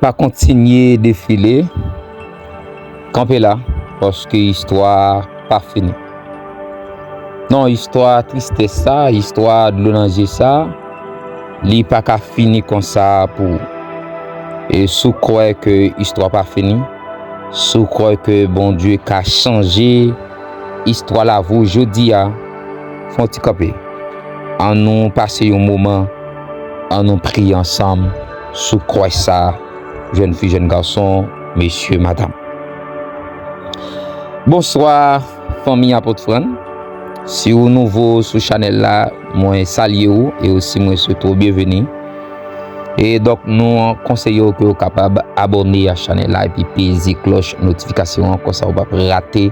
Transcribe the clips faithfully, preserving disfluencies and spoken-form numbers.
Pa kontinye defile. Kanpe la, paske istwa a pa fini. Non, istwa tristès sa, istwa dlo nan zye sa, li pa ka fini konsa pou ou. E si w kwè ke istwa pa fini, si w kwè ke Bondye ka chanje istwa lavi w jodi a, fè yon ti kanpe. Ann nou pase yon moman, ann nou priye ansanm, si w kwè sa, jèn fi, jèn gason, mesye, madanm. Bonswa, fanmi Apot Fran. Si w nouvo sou chanèl la, mwen salye w e osi mwen swete w byenveni. E donk, nou konseye w ke w kapab abòne a chanèl la epi peze klòch notifikasyon an, konsa w p ap rate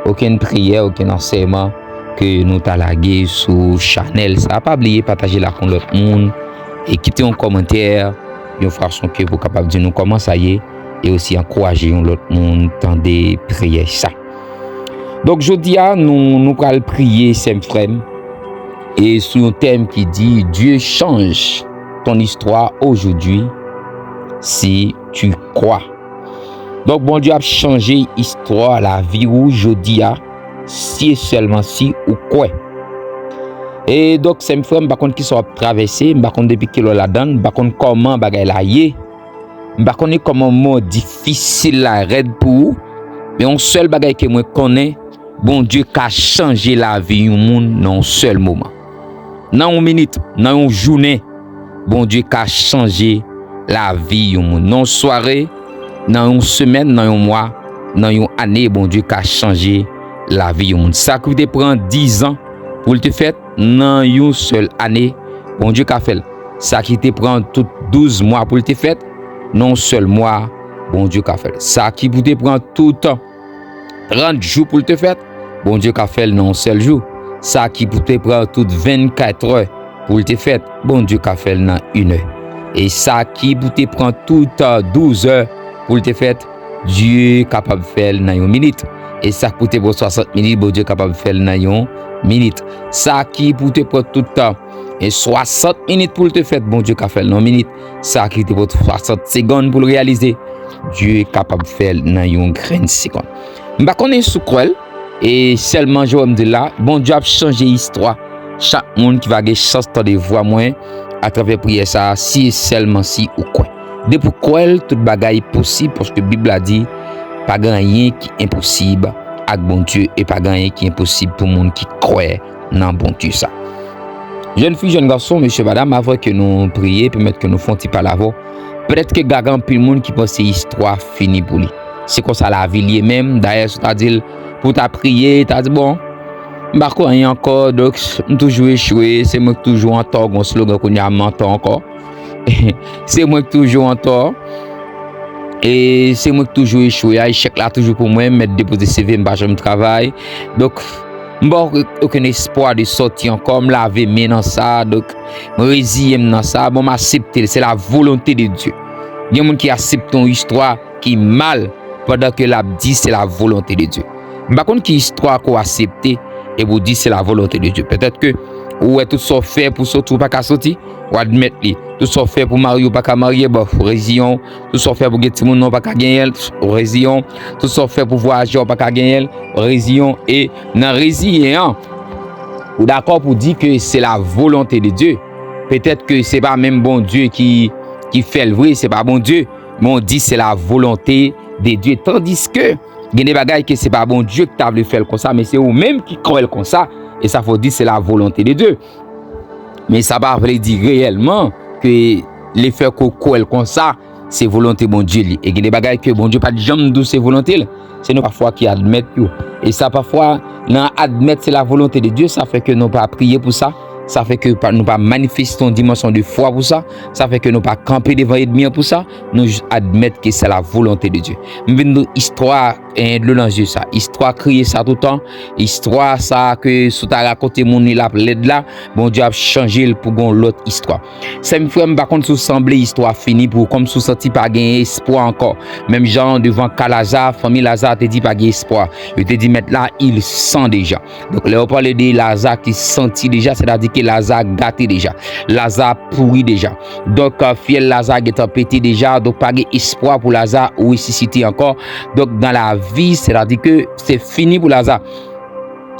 okenn priyè, okenn ansèyman ke nou ta lage sou chanèl sa. Pa bliye pataje l ak yon lòt moun e kite yon kòmantè, yon fason ke pou kapab di nou kòman sa ye e osi ankouraje yon lòt moun tande priyè sa. Donk, jodi a, nou, nou pral priye, sè m, frè m, e sou yon tèm ki di, Dieu change ton histoire aujourd'hui si tu crois. Donk, Bondye ap chanje istwa lavi w jodi a, si e sèlman si ou kwè. E donk, sè m, frè m, m pa konn kisa w ap travèse, m pa konn depi kilè w ladan l, m pa konn kòman bagay la ye. M pa konnen kòman mo difisil la rèd pou ou, men yon sèl bagay ke mwen konnen, Bondye ka chanje lavi yon moun nan yon sèl moman. Nan yon minit, nan yon jounen, Bondye ka chanje lavi yon moun. Nan yon sware, nan yon semèn, nan yon mwa, nan yon ane, Bondye ka chanje lavi yon moun. Sa ki te pran dizan pou l te fèt, nan yon sèl ane, Bondye ka fè l. Sa ki te pran tout douz mwa pou l te fèt, nan yon sèl mwa, Bondye ka fè l. Sa ki pou te pran tout trant jou pou l te fèt, Bondye ka fè l nan yon sèl jou. Sa ki pou te pran tout vennkat è pou l te fèt, Bondye ka fè l nan inè. E sa ki pou te pran tout douz è pou l te fèt, Dye kapab fè l nan yon minit. E sa k pou te pran swasant minit, Bondye kapab fè l nan yon minit. Sa ki pou te pran tout tan e swasant minit pou l te fèt, Bondye ka fè l nan yon minit. Sa ki te pran swasant segonn pou l reyalize, Dye kapab fè l nan yon grenn segonn. M pa konnen si w kwè l, e sèlman jan w wè m di l la, Bondye ap chanje istwa chak moun ki va gen chans tande vwa mwen atravè priyè sa a, si e sèlman si ou kwè. Depi w kwè l, tout bagay posib, paske Bib la di, pa gen anyen ki enposib ak Bondye, e pa gen anyen ki enposib pou moun ki kwè nan Bondye sa. Jèn fi, jèn gason, mesye, madam, avan ke nou priye, pèmèt ke nou fè yon ti pale avè w. Petèt ke gaga anpil moun ki panse istwa fini pou li. Se konsa lavi l ye menm. Dayè, si w ta di l pou w ta priye, ta di, bon, m pa kwè anyen ankò, donk, m toujou echwe, se mwen ki toujou antò, gon slogan kounye a, m antò ankò. Se mwen ki toujou antò. E se mwen ki toujou echwe a, echèk la toujou pou mwen, m mèt depoze C V, m pa janm travay. Donk, m pa okenn espwa de sòti ankò, m lave men nan sa, donk, m reziye m nan sa, bon, m aksepte l, c'est la volonté de Dieu. Gen moun ki aksepte yon istwa ki mal, pandan ke l ap di c'est la volonté de Dieu. M pa konn ki istwa ke w aksepte, epi w di c'est la volonté de Dieu. Petèt ke ou wè tout sa w fè pou soti, ou pa ka soti, w admèt li. Tout sa w fè pou marye, ou pa ka marye, bon, reziyen w. Tout sa w fè pou gen timoun, non, w pa ka genyen l, reziyen w. Tout sa w fè pou vwayaje, ou pa ka genyen l, reziyen w. E nan reziyen an, ou dakò pou di ke c'est la volonté de Dieu. Petèt ke se pa menm Bondye ki, ki fè l vre, se pa Bondye, men w di c'est la volonté de Dieu. Tandiske gen de bagay ke se pa Bondye ki ta vle fè l konsa, men se ou menm ki kwè l konsa, e sa fè w di c'est la volonté de Dieu. Men sa pa vle di reyèlman ke lefètke w kwè l konsa, se volonte Bondye li. E gen de bagay ke Bondye pa t janm di w se volonte l. Se nou pafwa ki admèt yo. E sa pafwa, nan admèt c'est la volonté de Dieu, sa fè ke nou pa priye pou sa. Sa fè ke pa, nou pa manifeste yon dimansyon de fwa pou sa. Sa fè ke nou pa kanpe devan ènmi an pou sa. Nou jis admèt ke c'est la volonté de Dieu. M vin di w istwa, eh, dlo nan zye sa. Istwa kriye sa toutan. Istwa sa ke si w ta rakonte moun li l ap lèd la, Bondye ap chanje l pou gon lòt istwa. Sè m, frè m, pa konn si w sanble istwa fini pou ou, kòmsi w santi pa gen espwa ankò. Menm jan devan ka Laza, fanmi Laza te di pa gen espwa. Yo te di, mèt la, il sent déjà. Donk, lè yo pale de Laza ki santi deja, sètadi ke Laza gate deja. Laza pouri deja. Donk, euh, fyèl Laza gentan pete deja. Donk, pa gen espwa pou Laza resisite ankò. Donk, dans la vie, c'est-à-dire que c'est fini pour Laza.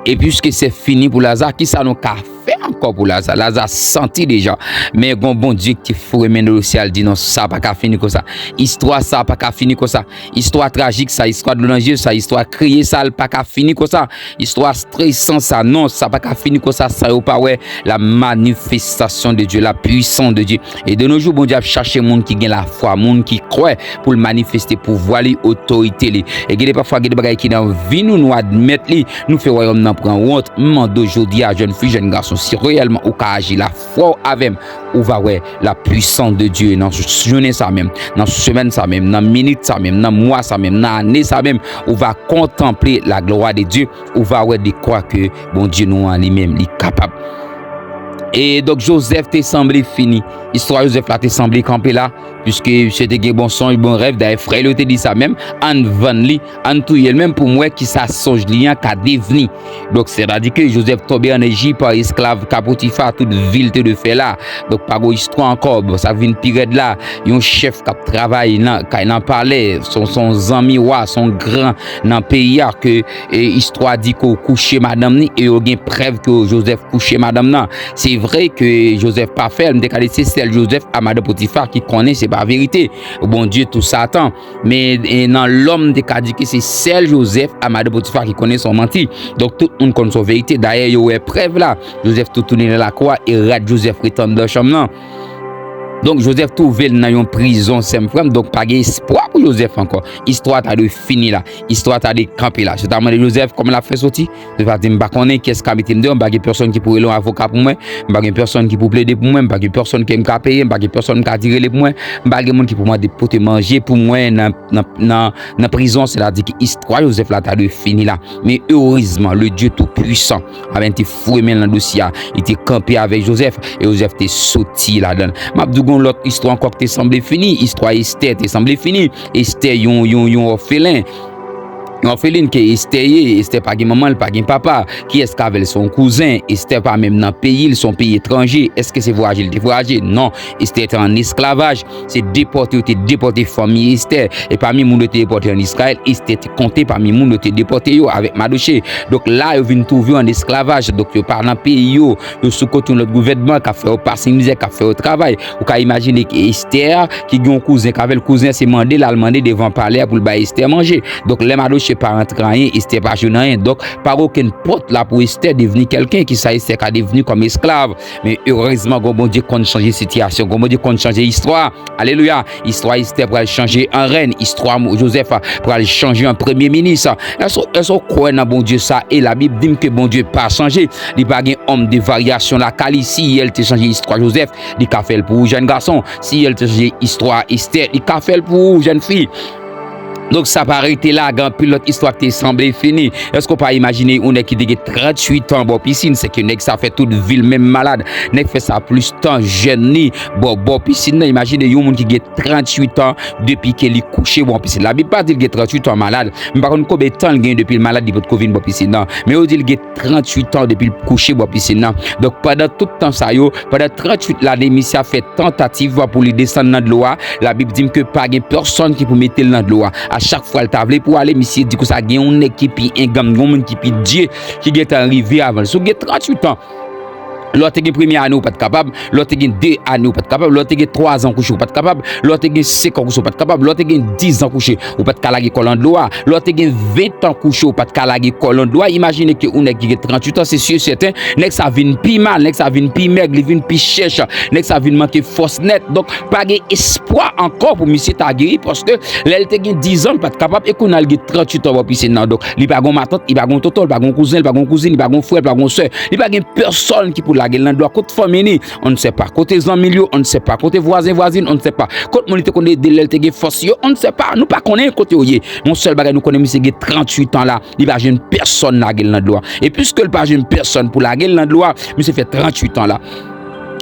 E piske se fini pou Laza, kisa nou ka fè ankò pou Laza? Laza santi deja. Men gon Bondye ki foure men nan dosye a, l di non, sa pa ka fini konsa. Istwa sa pa ka fini konsa. Istwa trajik sa, istwa dlo nan je sa, istwa kriye sa, l pa ka fini konsa. Istwa stresan sa, non, sa pa ka fini konsa san yo pa wè la manifestasyon de Dye, la puissance de Dieu. E de nos jours, Bondye ap chache moun ki gen lafwa, moun ki kwè pou l manifeste pouvwa li, otorite li. E gen de pafwa, gen de bagay ki nan vi nou, nou admèt li, nou fè wayòm nan pran wont. M mande w jodi a, jèn fi, jèn gason, si reyèlman ou ka aji lafwa w avè m, ou va wè la puissance de Dieu nan jounen sa menm, nan semèn sa menm, nan minit sa menm, nan mwa sa menm, nan ane sa menm, ou va kontanple la gloire de Dieu, ou va wè de kwa ke Bondye nou an li menm li kapab. E donk, Jozèf te sanble fini. Istwa Jozèf la te sanble kanpe la, piske misye te gen bon sonj, bon rèv. Dayè, frè l yo te di sa menm, ann vann li, ann touye l menm pou m wè kisa sonj li an ka devni. Donk, sètadi ke Jozèf tonbe ann Ejip, esklav ka Potifa, tout vil te de fè la. Donk, pa gon istwa ankò. Bon, sa vin pi rèd la. Yon chèf k ap travay nan, kay nan palè, se yon, se yon zanmi wa, se yon gran nan peyi a ke, e, istwa di ke w kouche madanm ni, e yo gen prèv ke Jozèf kouche madanm nan. Se vre ke Jozèf pa fè l, m te ka di se sèl Jozèf a madan Potifa ki konnen, se pa verite. Bondye tou Satan. Men, e, nan lòm, m te ka di ke se sèl Jozèf a madan Potifa ki konnen se yon manti. Donk, tout moun konn se yon verite. Dayè, yo wè prèv la. Jozèf tou tounen nan lakou a e rad Jozèf ret anndan chanm nan. Donk, Jozèf twouve l nan yon prizon, sè m, frè m. Donk, pa gen espwa pou Jozèf ankò. Istwa ta dwe fini la. Istwa ta dwe kanpe la. Si w ta mande Jozèf kòman l ap fè soti, Jozèf ap di, "M pa konnen kiyès ka mete m deyò, m pa gen pèsonn ki pou rele yon avoka pou mwen, m pa gen pèsonn ki pou plede pou mwen, m pa gen pèsonn ke m ka peye, m pa gen pèsonn m ka di rele pou mwen, m pa gen moun ki pou mande pote manje pou mwen nan, nan, nan, nan prizon." Sètadi ke istwa Jozèf la ta dwe fini la. Men erezman, le Dieu tout puissant, amèn, te foure men l nan dosye a. Li te kanpe avèk Jozèf, e Jozèf te soti ladan l. M ap di w gon lòt istwa ankò ki te sanble fini. Istwa Estè te sanble fini. Estè, yon, yon, yon òfelen. Yon òfelin ke Estè ye. Estè pa gen manman, l pa gen papa. Kiyès k avè l? Se yon kouzen. Estè pa menm nan peyi l, se yon peyi etranje. Èske se vwayaje l te vwayaje? Non. Estè te an esklavaj. Se depòte yo te depòte fanmi Estè. E pami moun yo te depòte ann Izrayèl, Estè te konte pami moun yo te depòte yo avèk Madoche. Donk la, yo vin twouve yo ann esklavaj. Donk yo pa nan peyi yo. Yo sou kont yon lòt gouvènman k ap fè yo pase mizè, k ap fè yo travay. Ou ka imajine ke Estè, ki gen yon kouzen k avè l, kouzen se mande l al mande devan palè a pou l bay Estè manje. Donk, lè Madoche pa rantre anyen, Estè pa jwenn anyen. Donk, pa gen okenn pòt la pou Estè devni kèlken, kisa Estè ka devni kòm esklav. Men erezman, gon Bondye konn chanje sitiyasyon, gon Bondye konn chanje istwa. Alelouya! Istwa Estè pral chanje an rèn, istwa Jozèf pral chanje an premye minis. Èske, èske w kwè nan Bondye sa? E Labib di m ke Bondye pa chanje. Li pa gen ombre de variation lakay li. Si yè l te chanje istwa Jozèf, li ka fè l pou ou, jèn gason. Si yè l te chanje istwa Estè, li ka fè l pou ou, jèn fi. Donk, sa pa rete la, gen anpil lòt istwa ki te sanble fini. Èske w pa imajine yon nèg ki te gen tranntuit an bò pisin, se ke nèg sa fè tout vi l menm malad. Nèg fè sa plis tan jèn li bò, bò pisin nan. Imajine yon moun ki gen tranntuit an depi ke li kouche bò pisin. Labib pa di l gen tranntuit an malad. M pa konn konbyen tan l gen depi l malad, li potko vin bò pisin nan. Men yo di l gen tranntuit an depi l kouche bò pisin nan. Donk, pandan tout tan sa yo, pandan tranntuit lane, misye ap fè tantativ pou li desann nan dlo a. Labib di m ke pa gen pèsonn ki pou mete l nan dlo a. A chak fwa l ta vle pou ale, misye di konsa gen yon nèg ki pi enganm, yon moun ki pi dye, ki gentan rive avan l. Si w gen tranntuit an, lè w te gen premye ane, ou pa t kapab. Lè w te gen de ane, ou pa t kapab. Lè w te gen twa zan kouche, ou pa t kapab. Lè w te gen senk an kouche, ou pa t kapab. Lè w te gen diz an kouche, ou pa t ka lage kò w nan dlo a. Lè w te gen ven tan kouche, ou pa t ka lage kò w nan dlo a. Imajine ke yon nèg ki gen tranntuit an, se si e sèten, nèg sa vin pi mal, nèg sa vin pi mèg, li vin pi chèch, nèg sa vin manke fòs nèt. Donk, pa gen espwa ankò pou misye ta geri, paske lè l te gen diz an, li pa t kapab, e kounye a l gen tranntuit an bò pisin nan. Donk, li pa gen matant, li pa gen tonton, li pa gen kouzen, li pa gen kouzin, li pa gen frè, li pa gen sè, li pa gen pèsonn ki pou lage l nan dlo a. Kot fanmi li? On ne sait pas. Kote zanmi l yo? On ne sait pas. Kote vwazen, vwazin? On ne sait pas. Kot moun li te konn ede lè l te gen fòs yo? On ne sait pas. Nou pa konnen kote yo ye. Yon sèl bagay nou konnen, misye gen tranntuit an la. Li pa jwenn pèsonn lage l nan dlo a. E piske l pa jwenn pèsonn pou lage l nan dlo a, misye fè tranntuit an la.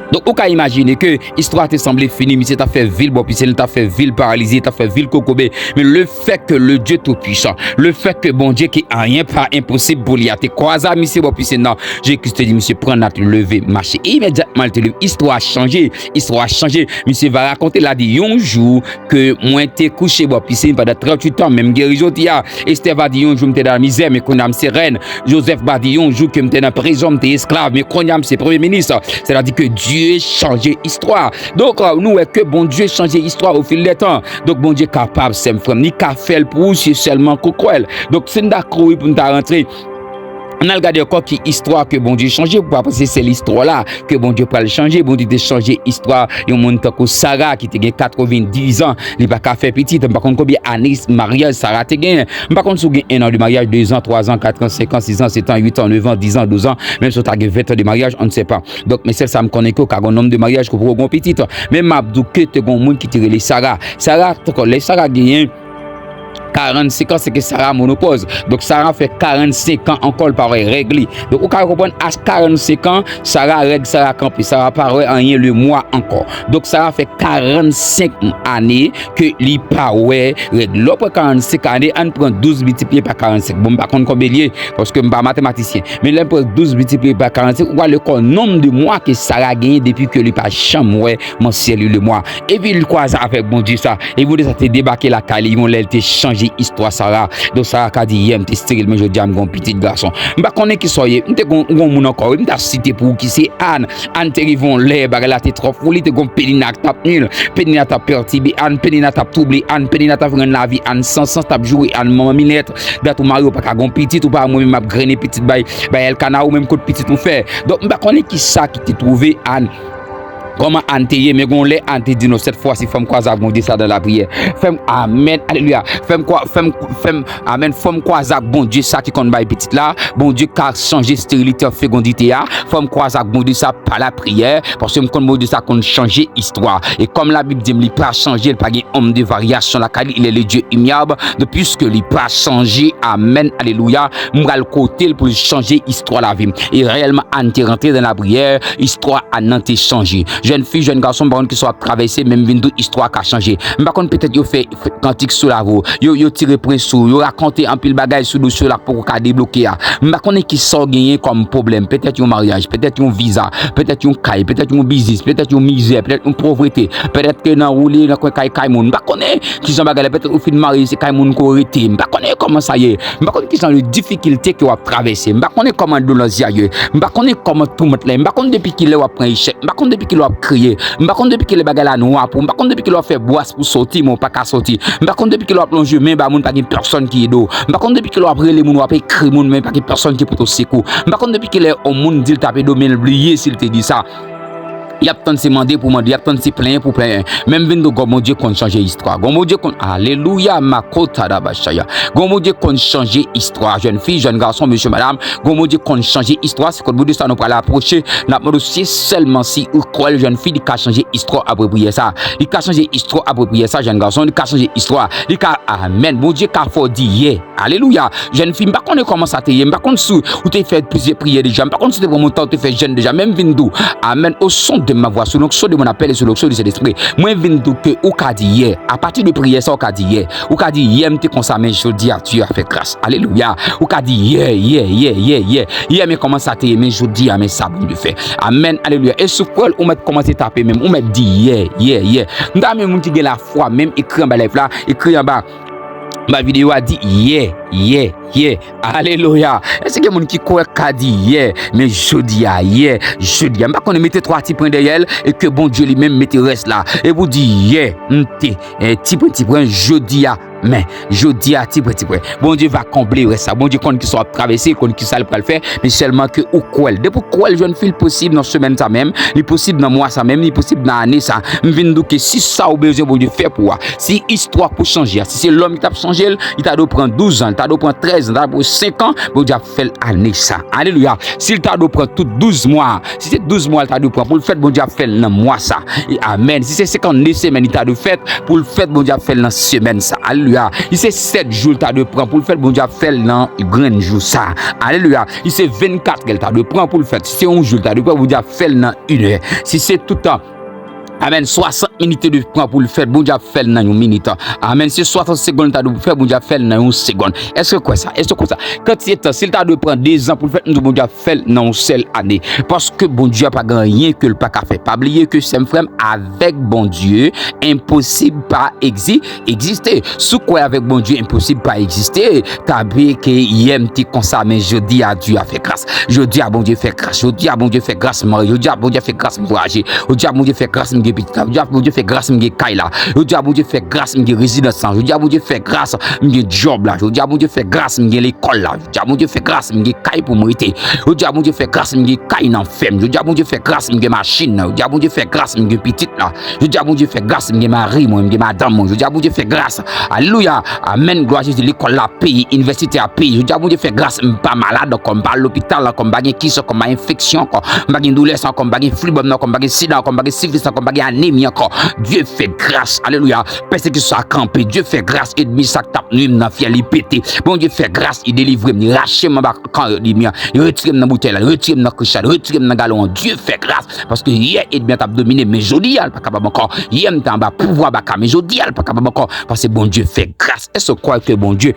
Donk, ou ka imajine ke istwa te sanble fini, misye t ap fè vil bò pisin, li t ap fè vil paralize, li t ap fè vil kokobe. Men le fait que le Dieu Tout-Puissant, le fait que Bondye ke anyen pa enposib pou li a te kwaze a misye bò pisin nan, Jezi Kris te di misye pran nat li leve mache. Imedyatman li te leve, istwa chanje, istwa chanje. Misye va rakonte la di yon jou ke mwen te kouche bò pisin pandan tranntuit an, men m geri jodi a. Estè va di yon jou m te nan mizè, men kounye a m se rèn. Jozèf va di yon jou ke m te nan prizon, m te esklav, men kounye a m se premye minis. Sètadi ke Dye chanje istwa. Donk, nou wè ke Bondye chanje istwa au fil des temps. Donk, Bondye kapab, sè m, frè m, li ka fè l pou ou si sèlman ke w kwè l. Donk, si n ta kouri pou n ta rantre, ann al gade ankò ki istwa ke Bondye chanje, pou pa panse se istwa la ke Bondye pral chanje. Bondye te chanje istwa yon moun tankou Sara ki te gen katrevenndizan, li pa ka fè pitit. M pa konn konbyen ane maryaj Sara te genyen. M pa konn si w gen en an de maryaj, dezan, twazan, katran, senkan, sizan, setan, uitan, nevan, dizan, douzan, menm si w ta gen ventan de maryaj, on ne sait pas. Donk, men sèl sa m konnen ke w ka gen yon nonm de maryaj ke w poko gen yon pitit. Men m ap di w ke te gen yon moun ki te rele Sara. Sara, ankò, lè Sara genyen karannsenk an, se ke Sara menopòz. Donk, Sara fè karannsenk an ankò, li pa wè règ li. Donk, ou ka konprann, a karannsenk an, Sara, règ Sara kanpe. Sara pa wè anyen lemwa ankò. Donk, Sara fè karannsenk ane ke li pa wè règ. Lè w pran karannsenk ane, ann pran douz miltipliye pa karannsenk. Bon, m pa konn konbyen li ye, paske m pa matematisyen. Men lè m pran douz miltipliye pa karannsenk, ou pral wè kò nonm de mwa ke Sara genyen depi ke li pa janm wè mansyèl li lemwa. Epi li kwaze avèk Bondye sa. E Bondye sa te debake lakay li yon lè, li te chanje istwa Sara. Donk Sara ka di, yè m te esteril, men jodi a m gen yon pitit gason. M pa konnen kisa w ye. M te gen yon moun ankò, wi, m ta site pou ou ki se Ann. Ann te rive yon lè, bagay la te twòp pou li, te gen yon Penina k t ap nwi l. Penina t ap pètibe Ann, Penina t ap twouble Ann, Penina t ap rann lavi Ann san sans, t ap joure Ann, manman minèt, dat ou mari, ou pa ka gen yon pitit, ou pa mwen menm ap grennen pitit bay, bay Elkana, ou menm kot pitit nou fè. Donk, m pa konnen kisa ki te twouve Ann. Kòman Ann te ye, men gon lè Ann te di non, sèt fwa si fò m kwaze ak Bondye sa dan lapriyè. Fè m, amèn, alelouya. Fè m kwa, fè m, fè m, amèn, fò m kwaze ak Bondye sa ki konn bay pitit la. Bondye ka chanje esterilite ak fekondite a. Fò m kwaze ak Bondye sa pa lapriyè, paske m konn Bondye sa konn chanje istwa. E kòm Labib di m li pa chanje, li pa gen onm de varyasyon lakay li, il est le Dieu immuable. Donk, piske li pa chanje, amèn, alelouya, m pral kote l pou l chanje istwa lavi m. E reyèlman, Ann te rantre dan lapriyè, istwa Ann nan te chanje. Jèn fi, jèn gason, m pa konn kisa w ap travèse, men m vin di w istwa ka chanje. M pa konn, petèt yo fè, fè kantik sou lavi w, yo, yo tire pwen sou ou, yo rakonte anpil bagay sou dosye w la k poko ka debloke a. M pa konnen kisa w genyen kòm pwoblèm, petèt yon maryaj, petèt yon viza, petèt yon kay, petèt yon biznis, petèt yon mizè, petèt yon povrete, petèt ke nan woule nan kwen kay kay moun. M pa konnen kijan bagay la, petèt ou fin marye, se kay moun ke w rete. M pa konnen kòman sa ye. M pa konn kijan de difikilte ke w ap travèse. M pa konnen kòman dolè a ye. M pa konnen kòman toumant la ye. M pa konn depi kilè w ap pran echèk. M pa konn depi kilè w ap kriye. M pa konn depi kilè bagay la nwa pou ou. M pa konn depi kilè w ap fè bwas pou soti, men w pa ka soti. M pa konn depi kilè w ap lonje men ba moun, pa gen pèsonn ki ede w. M pa konn depi kilè w ap rele moun, w ap ekri moun, men pa gen pèsonn ki pote w sekou. M pa konn depi kilè yon moun di l t ap ede w, men l bliye si l te di sa. Y ap tann se mande pou mande, y ap tann se plenyen pou plenyen. Men m vin di w, gon Bondye konn chanje istwa. Gon Bondye konn, alelouya, makota dabashaya. Gon Bondye konn chanje istwa. Jèn fi, jèn gason, mesye, madam, gon Bondye konn chanje istwa. Se kot Bondye sa nou pral apwoche. N ap mande w si sèlman si ou kwè l, jèn fi, li ka chanje istwa apre priyè sa. Li ka chanje istwa apre priyè sa, jèn gason, li ka chanje istwa. Li ka, amèn. Bondye ka fè w di yè. Alelouya. Jèn fi, m pa konnen kòman sa te ye. M pa konn si ou te fè plizyè priyè deja. M pa konn si ou te pran montan, ou te fè jèn deja. Men m vin di w, amèn, au son de ma voix, sous l'onction de mon appel et sous l'onction du Saint-Esprit, mwen vin di w ke ou ka di yè. Apati de priyè sa, ou ka di yè. Ou ka di yè, m te konsa, men jodi a, Dye a fè gras. Alelouya. Ou ka di yè, yè, yè, yè, yè. Yè, men kòman sa te ye, men jodi a, men sa Bondye fè. Amèn. Alelouya. E si w kwè l, ou mèt kòmanse tape menm. Ou mèt di yè, yè, yè. M ta renmen moun ki gen lafwa menm, ekri anba live la, ekri anba anba videyo a, di yè, yè, yè. Alelouya. Èske gen moun ki kwè ka di yè, men jodi a, yè, jodi a? M pa konnen, mete twa ti pwen dèyè l e ke Bondye li menm mete rès la. E pou di yè, m te, eh, ti pwen, ti pwen, jodi a, men, jodi a, ti pwen, ti pwen. Bondye va konble rès la. Bondye konn kisa w ap travèse, konn kisa l pral fè, men sèlman ke ou kwè l. Depi w kwè l, jèn fi, l posib nan semèn sa menm, li posib nan mwa sa menm, li posib nan ane sa. M vin di w ke si sa ou bezwen Bondye fè pou ou a, si istwa pou chanje a, si se lòm ki t ap chanje l, li ta dwe pran douz an, li ta dwe pran trèz an, li ta dwe pran senk an, Bondye ap fè l ane sa. Alelouya. Si l ta dwe pran tout douz mwa, si se douz mwa li ta dwe pran pou l fèt, Bondye ap fè l nan mwa sa. E amèn. Si se senkannde semèn li ta dwe fèt, pou l fèt, Bondye ap fè l nan semèn sa. Alelouya. Alelouya. Si se sèt jou l ta dwe pran pou l fèt, Bondye ap fè l nan grenn jou sa. Alelouya. Si se vennkat è l ta dwe pran pou l fèt, si se yon jou l ta dwe pran, Bondye ap fè l nan inè. Si se tout tan, amèn, swasant minit te dwe pran pou l fèt, Bondye ap fè l nan yon minit. Amèn. Si se swasant segonn l ta dwe fè, Bondye ap fè l nan yon segonn. Èske w kwè sa? Èske w kwè sa? Kantite tan, si l ta dwe pran dezan pou l fèt, m di w Bondye ap fè l nan yon sèl ane. Paske Bondye pa gen anyen ke l pa ka fè. Pa bliye ke sè m, frè m, avèk Bondye, enposib pa egzi-, egziste. Si w kwè avèk Bondye, enposib pa egziste. Tape ke yè m te konsa, men jodi a Dye a fè gras. Jodi a Bondye fè gras. Jodi a Bondye fè gras m marye. Jodi a Bondye fè gras m vwayaje. Jodi a Bondye fè gras m gen pitit la. Jodi a Bondye fè gras m gen kay la. Jodi a Bondye fè gras m gen rezidans la. Jodi a Bondye fè gras m gen djòb la. Jodi a Bondye fè gras m gen lekòl la. Jodi a Bondye fè gras m gen kay pou m rete. Jodi a Bondye fè gras m gen kay nan fèm. Jodi a Bondye fè gras m gen machin nan. Jodi a Bondye fè gras m gen pitit la. Jodi a Bondye fè gras m gen mari mwen, m gen madanm mwen. Jodi a Bondye fè gras. Alelouya. Amèn. Glwa Jezi. Lekòl la peye, inivèsite a peye. Jodi a Bondye fè gras m pa malad ankò, m pa al lopital ankò, m pa gen kis ankò, m pa gen enfeksyon ankò, m pa gen doulè sa ankò, m pa gen flibòm nan ankò, m pa gen sida ankò, m pa gen sifilis ankò, m pa gen anemi ankò. Dye fè gras. Alelouya. Pèsekisyon sa kanpe. Dye fè gras. Ènmi sa k t ap nwi m nan fyèl, li pete. Bondye fè gras, li delivre m, li rache m anba kan ènmi an, li retire m nan boutèy la, li retire m nan krich la, li retire m nan galon an. Dye fè gras, paske yè ènmi an t ap domine m, men jodi a l pa kapab ankò. Yè m te anba pouvwa baka, men jodi a l pa kapab ankò, paske Bondye fè gras. Èske w kwè ke Bondye,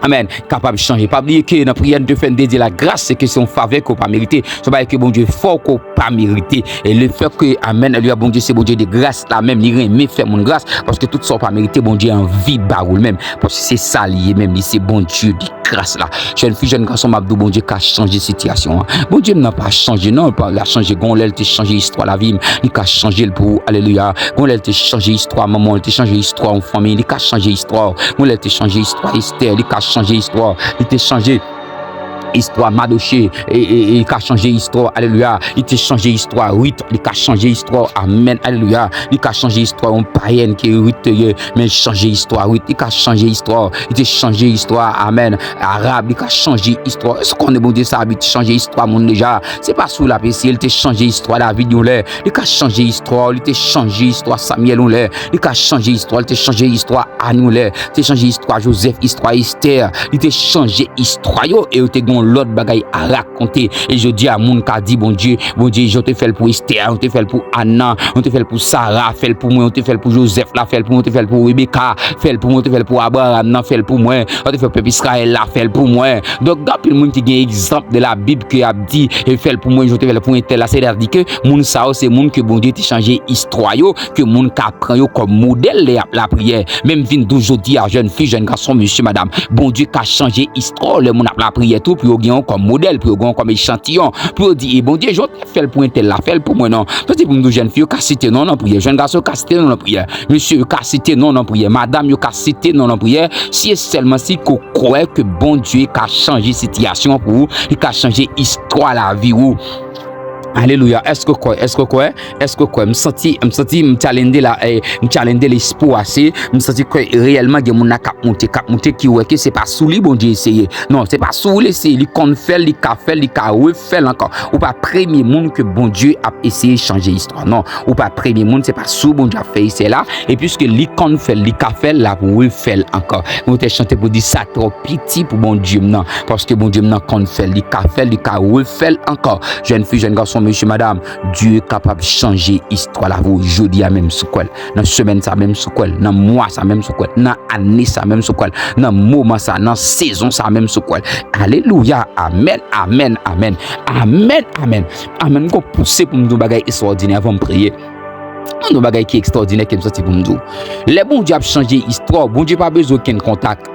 amèn, kapab chanje? Pa bliye ke nan priyè nou te fè, nou te di lagras, se ke se yon favè ke w pa merite, se yon bagay ke Bondye fè w ke w pa merite. E lefètke, amèn, alelouya, Bondye se Bondye de gras la menm, li renmen fè moun gras, paske tout sa w pa merite, Bondye anvi ba ou l menm, paske se sa li ye menm, li se Bondye de gras la. Jèn fi, jèn gason, m ap di w, Bondye ka chanje sitiyasyon an. Bondye m nan pa chanje, non, l pa, l a chanje. Gon lè l te chanje istwa lavi m, li ka chanje l pou ou, alelouya. Gon lè l te chanje istwa manman w, li te chanje istwa yon fanmi, li ka chanje istwa w. Gon lè l te chanje istwa Estè, li ka chanje istwa w, li te chanje istwa Madoche, e, e, e, li ka chanje istwa, alelouya, li te chanje istwa Rit, li ka chanje istwa, amèn, alelouya, li ka chanje istwa yon payèn ke Rit te ye, men chanje istwa Rit, li ka chanje istwa, li te chanje istwa, amèn, Arab, li ka chanje istwa. Èske w konnen Bondye sa abitye chanje istwa moun deja? Se pa sou l ap eseye, li te chanje istwa David yon lè, li ka chanje istwa, li te chanje istwa Samyèl yon lè, li ka chanje istwa, li te chanje istwa Ann yon lè, te chanje istwa Jozèf, istwa Estè. Li te chanje istwa yo e yo te gen yon lòt bagay a rakonte. E jodi a, moun ka di Bondye, Bondye, jan w te fè l pou Estè, jan w te fè l pou Ann nan, jan w te fè l pou Sara, fè l pou mwen, jan w te fè l pou Jozèf la, fè l pou mwen, jan w te fè l pou Rebeka, fè l pou mwen, jan w te fè l pou Abraram nan, fè l pou mwen, jan w te fè pèp Izrayèl la, fè l pou mwen. Donk, gen anpil moun ki gen egzanp de la Bib ke y ap di, e fè l pou mwen, jan w te fè l pou entèl la. Sètadi ke moun sa yo, se moun ke Bondye te chanje istwa yo, ke moun ka pran yo kòm modèl lè y ap lapriyè. Men m vin di w jodi a, jèn fi, jèn gason, mesye, madanm, Bondye ka chanje istwa w lè moun ap lapriyè tou, pou yo gen w kòm modèl, pou yo gen w kòm echantiyon, pou yo di, e Bondye, jan w te fè l pou entèl la, fè l pou mwen non. Tanti pou m di w, jèn fi yo ka site non w nan priyè, jèn gason yo ka site non w nan priyè, mesye yo ka site non w nan priyè, madanm yo ka site non w nan priyè, si e sèlman si ke w kwè ke Bondye ka chanje sitiyasyon pou ou, li ka chanje istwa lavi ou. Alelouya. Èske w kwè? Èske w kwè? Èske w kwè? M santi, m santi, m challenge la, eh, m challenge lespri w ase. M santi ke reyèlman gen moun la k ap moute, k ap moute, ki wè ke se pa sou li Bondye eseye. Non, se pa sou li eseye. Li konn fè l, li ka fè l, li ka refè l ankò. Ou pa premye moun ke Bondye ap eseye chanje istwa. Non, ou pa premye moun, se pa sou Bondye ap fè eseye la. E piske li konn fè l, li ka fè l, l ap refè l ankò. Nou te chante pou di sa twò piti pou Bondye m nan. Paske Bondye m nan konn fè l, li ka fè l, li ka refè l ankò. Jèn fi, jèn gason, mesye, madanm, Dye kapab chanje istwa lavi w jodi a menm si w kwè l. Nan semèn sa menm si w kwè l. Nan mwa sa menm si w kwè l. Nan ane sa menm si w kwè l. Nan moman sa, nan sezon sa menm si w kwè l. Alelouya. Amèn, amèn, amèn. Amèn, amèn. Amèn. M gon pouse pou m di yon bagay estwòdinè avan m priye. Yon bagay ki ekstwòdinè ke m santi pou m di w. Lè Bondye ap chanje istwa w, Bondye pa bezwen okenn kontak.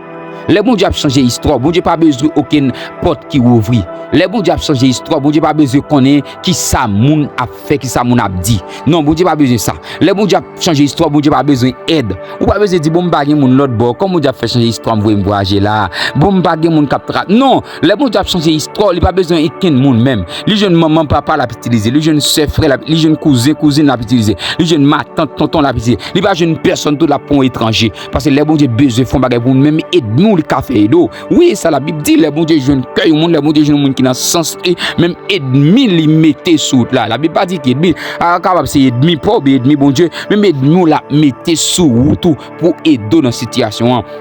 Lè Bondye ap chanje istwa w, Bondye pa bezwen okenn pòt ki ouvri. Lè Bondye ap chanje istwa w, Bondye pa bezwen konnen kisa moun ap fè, kisa moun ap di. Non, Bondye pa bezwen sa. Lè Bondye ap chanje istwa w, Bondye pa bezwen èd. Ou pa bezwen di, bon, m pa gen moun lòtbò, kòman Bondye ap fè chanje istwa m, voye m vwayaje la? Bon, m pa gen moun k ap tra-, non, lè Bondye ap chanje istwa w, li pa bezwen okenn moun menm. Li jwenn manman, papa, l ap itilize. Li jwenn sè, frè, l ap, li jwenn kouzen, kouzin, l ap itilize. Li jwenn matant, tonton, l ap itilize. Li pa jwenn pèsonn tou, l ap pran yon etranje. Paske lè Bondye bezwen fè yon bagay pou moun, menm ènmi nou, li ka fè ede w. Wi, sa Labib di, lè Bondye jwenn kè yon moun, lè Bondye jwenn yon moun ki nan sans li, menm ènmi li mete sou wout la. Labib pa di ki ènmi, a kapab se ènmi pa w, oubyen ènmi Bondye, menm ènmi w l ap mete sou wout ou pou ede w nan sitiyasyon an.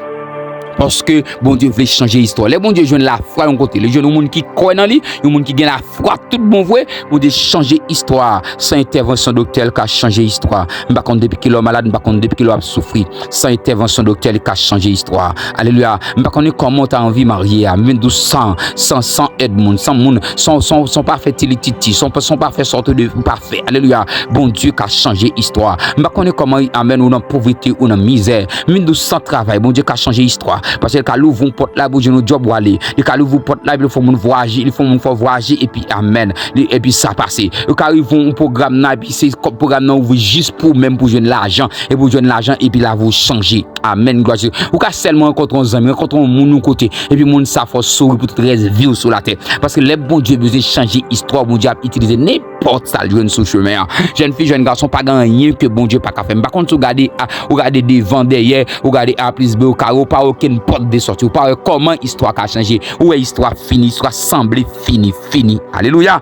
Paske Bondye vle chanje istwa. Lè Bondye jwenn lafwa yon kote, li jwenn yon moun ki kwè nan li, yon moun ki gen lafwa tout bon vre, Bondye chanje istwa. San entèvansyon doktè, li ka chanje istwa. M pa konn depi kilè w malad, m pa konn depi kilè w ap soufri. San entèvansyon doktè, li ka chanje istwa. Alelouya. M pa konnen kòman w ta anvi marye a. M vin di w san, san, san èd moun, san moun, san, san, san pa fè tilititi, san, san pa fè sòt de, pa fè. Alelouya. Bondye ka chanje istwa. M pa konnen kòman, amèn, ou nan povrete, ou nan mizè. M vin di w san travay, Bondye ka chanje istwa. Paske li ka louvri yon pòt la pou jwenn yon djòb ou ale. Li ka louvri yon pòt la, epi li fè moun vwayaje, li fè moun fè vwayaje, epi amèn. Li, epi sa pase. Ou ka rive yon pwogram nan, epi se kòb pwogram nan ouvri jis pou ou menm pou jwenn lajan. Epi ou jwenn lajan, epi lavi w chanje. Amèn, glwa Jezi. Ou ka sèlman rankontre yon zanmi, rankontre yon moun yon kote, epi moun sa fè w souri pou tout rès vi w sou latè. Paske lè Bondye bezwen chanje istwa, Bondye ap itilize nenpòt sa l jwenn sou chemen an. Jèn fi, jèn gason, pa gen anyen ke Bondye pa ka fè. M pa konn si w gade a, ou gade devan, dèyè, ou gade A plis B, ou kare, ou pa wè okenn pòt de sòti. Ou pa wè kòman istwa ka chanje. Ou wè istwa fini, istwa sanble fini, fini. Alelouya.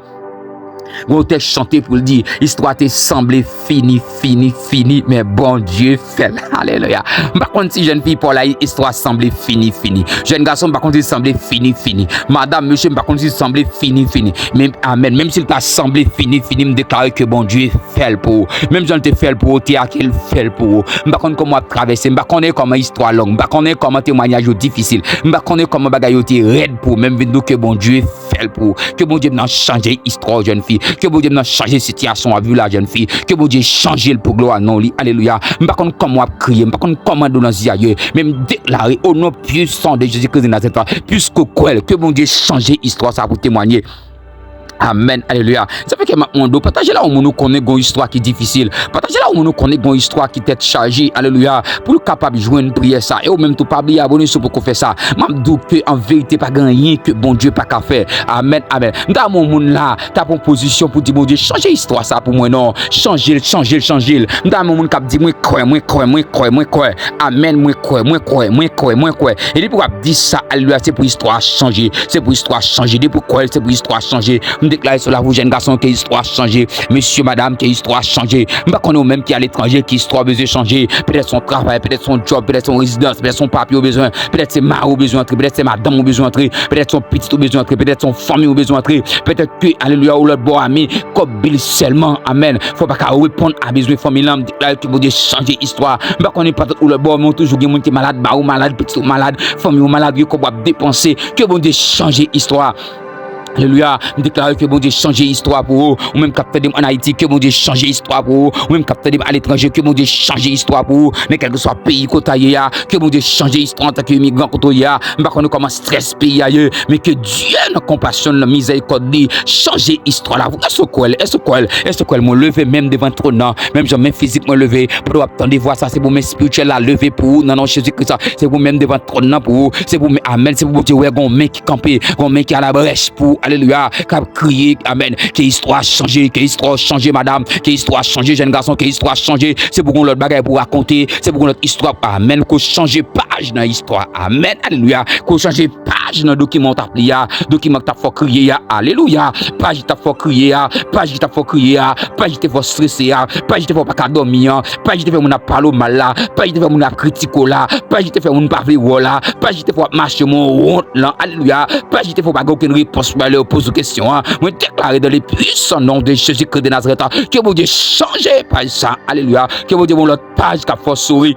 Gon tèks chante pou l di, istwa te sanble fini, fini, fini, men Bondye fè l. Alelouya. M pa konn si jèn fi pa w la, istwa sanble fini, fini. Jèn gason, m pa konn si sanble fini, fini. Madanm, mesye, m pa konn si sanble fini, fini. Men, amèn. Menm si l pa sanble fini, fini, m deklare ke Bondye fè l pou ou. Menm jan l te fè l pou ou, te a ke l fè l pou ou. M pa konn kòman w ap travèse, m pa konnen kòman istwa long, m pa konnen kòman temwayaj yo difisil, m pa konnen kòman bagay yo te rèd pou ou, men m vin di w ke Bondye fè l pou ou. Ke Bondye m nan chanje istwa w, jèn fi. Ke Bondye m nan chanje sitiyasyon w ap viv la, jèn fi. Ke Bondye chanje l pou glwa non li. Alelouya. M pa konn kòman w ap kriye, m pa konn kòman dlo nan zye a ye, men m deklare o non pwisan de Jezi Kris de Nazarèt la, piske w kwè l, ke Bondye chanje istwa sa pou temwanye. Amèn, alelouya. Sa fè ke m ap mande w, pataje l ak yon moun ou konnen gon istwa ki difisil. Pataje l ak yon moun ou konnen gon istwa ki tèt chaje, alelouya, pou l kapab jwenn priyè sa. E ou menm tou, pa bliye abòne si w poko fè sa. M ap di w ke an verite, pa gen anyen ke Bondye pa ka fè. Amèn, amèn. M ta renmen yon moun la, ta pran pozisyon pou di, Bondye, chanje istwa sa pou mwen non. Chanje l, chanje l, chanje l. M ta renmen yon moun k ap di, mwen kwè, mwen kwè, mwen kwè, mwen kwè. Amèn, mwen kwè, mwen kwè, mwen kwè, mwen kwè. E depi w ap di sa, alelouya, se pou istwa chanje. Se pou istwa chanje. Depi w kwè l, se pou istwa chanje. M deklare sou lavi w, jèn gason, ke istwa chanje. Mesye, madanm, ke istwa chanje. M pa konnen ou menm ki aletranje, ki istwa w bezwen chanje. Petèt se yon travay, petèt se yon djòb, petèt se yon rezidans, petèt se yon papye w bezwen, petèt se mari w bezwen antre, petèt se madanm ou bezwen antre, petèt se yon pitit ou bezwen antre, petèt se yon fanmi w bezwen antre, petèt ke, alelouya, ou lòt bò a, men kòb bil sèlman, amèn. Fò w pa ka reponn a bezwen fanmi lan, m deklare ke Bondye chanje istwa. M pa konnen patèt ou lòt bò, men w toujou gen moun ki malad, mari w malad, pitit ou malad, fanmi w malad, gen kòb w ap depanse. Ke Bondye chanje istwa. Alelouya. M deklare ke Bondye chanje istwa pou ou. Ou menm k ap tande m ann Ayiti, ke Bondye chanje istwa pou ou. Ou menm k ap tande m aletranje, ke Bondye chanje istwa pou ou. Men kèlkeswa peyi kote w ye a, ke Bondye chanje istwa antanke imigran kote w ye a. M pa konnen kòman strès peyi a ye, men ke Dye nan konpasyon l, nan mizèrikòd li, chanje istwa lavi w. Èske w kwè l? Èske w kwè l? Èske w kwè l? Mwen leve men m devan twòn nan, menm jan men fizik mwen leve. Pandan w ap tande vwa sa, se pou men espirityèl la leve pou ou, nan non Jezi Kris la. Se pou men m devan twòn nan pou ou. Se pou men, amèn. Se pou Bondye wè gon men ki kanpe, gon men ki alabrèch pou ou. Alelouya. K ap kriye, amèn. Ke istwa chanje, ke istwa chanje, madanm. Ke istwa chanje, jèn gason. Ke istwa chanje. Se pou gon lòt bagay pou rakonte. Se pou gon lòt istwa. Amèn. Ke w chanje paj nan istwa. Amèn. Alelouya. Ke w chanje paj nan dokiman w t ap li a. Dokiman k t ap fè w kriye a. Alelouya. Paj ki t ap fè w kriye a. Paj ki t ap fè w kriye a. Paj ki te fè w strese a. Paj ki te fè w pa ka dòmi an. Paj ki te fè moun ap pale w mal la. Paj ki te fè moun ap kritike w la. Paj ki te fè moun pa vle wè w la. Paj ki te fè w ap mache men w wont lan. Alelouya. Paj ki te fè w pa gen okenn repons pou lè yo poze w kesyon an. Mwen deklare dans le puissant nom de Jésus-Christ de Nazareth, ke Bondye chanje paj sa. Alelouya. Ke Bondye ban w lòt paj k ap fè w souri.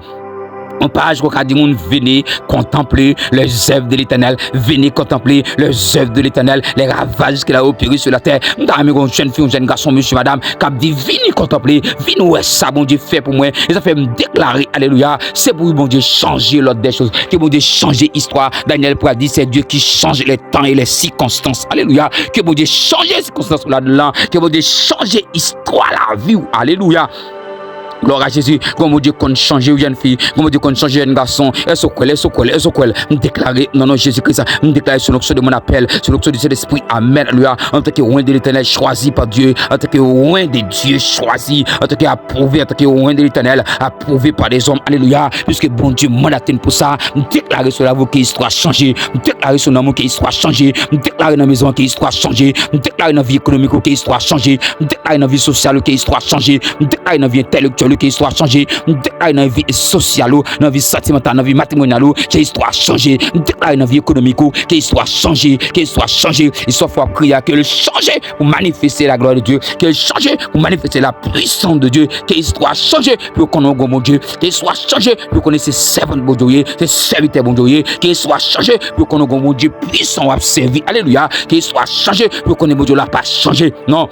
Yon paj kote w ka di moun, venez contempler les œuvres de l'Éternel, venez contempler les œuvres de l'Éternel, les ravages qu'il a opérés sur la terre. M ta renmen gon jèn fi, yon jèn gason, mesye, madanm, k ap di, vini kontanple, vin wè sa Bondye fè pou mwen. E sa fè m deklare, alelouya, se pou Bondye chanje l'ordre des choses, ke Bondye chanje istwa. Daniel pral di, c'est Dieu qui change les temps et les circonstances. Alelouya, ke Bondye chanje sikonstans ou ladan l lan, ke Bondye chanje istwa lavi w. Alelouya. Glwa a Jezi. Gon Bondye konn chanje yon jèn fi. Gon Bondye konn chanje jèn gason. Èske w kwè l? Èske w kwè l? Èske w kwè l? M deklare nan non Jezi Kris, m deklare sou l'onction de mon appel, sous l'onction du Saint-Esprit. Amèn. Alelouya. En tant que oint de l'Éternel, choisi par Dieu, en tant que oint de Dieu, choisi, en tant que approuvé, en tant que oint de l'Éternel, approuvé par des hommes. Alelouya. Puisque Bondye mandate n pou sa, m deklare sou lavi w ke istwa chanje. M deklare sou nanm ou ke istwa chanje. M deklare nan mezon an ke istwa chanje. M deklare nan vi ekonomik ou ke istwa chanje. M deklare nan vi sosyal ou ke istwa chanje. M deklare nan vi entèlektyèl ou ke istwa chanje. M deklare nan vi sosyal ou, nan vi santimantal, nan vi matrimonyal ou, ke istwa chanje. M deklare nan vi ekonomik ou, ke istwa chanje, ke istwa chanje. Istwa fò ap kriye a, ke l chanje pou manifeste la gloire de Dieu, ke l chanje pou manifeste la puissance de Dieu, ke istwa chanje pou yo konnen yon gwo Bondye, ke istwa chanje pou yo konnen se sèvant Bondye w ye, se sèvitè Bondye w ye, ke istwa chanje pou yo konnen yon gwo Bondye pwisan w ap sèvi. Alelouya. Ke istwa chanje pou yo konnen Bondye w la pa chanje. Non.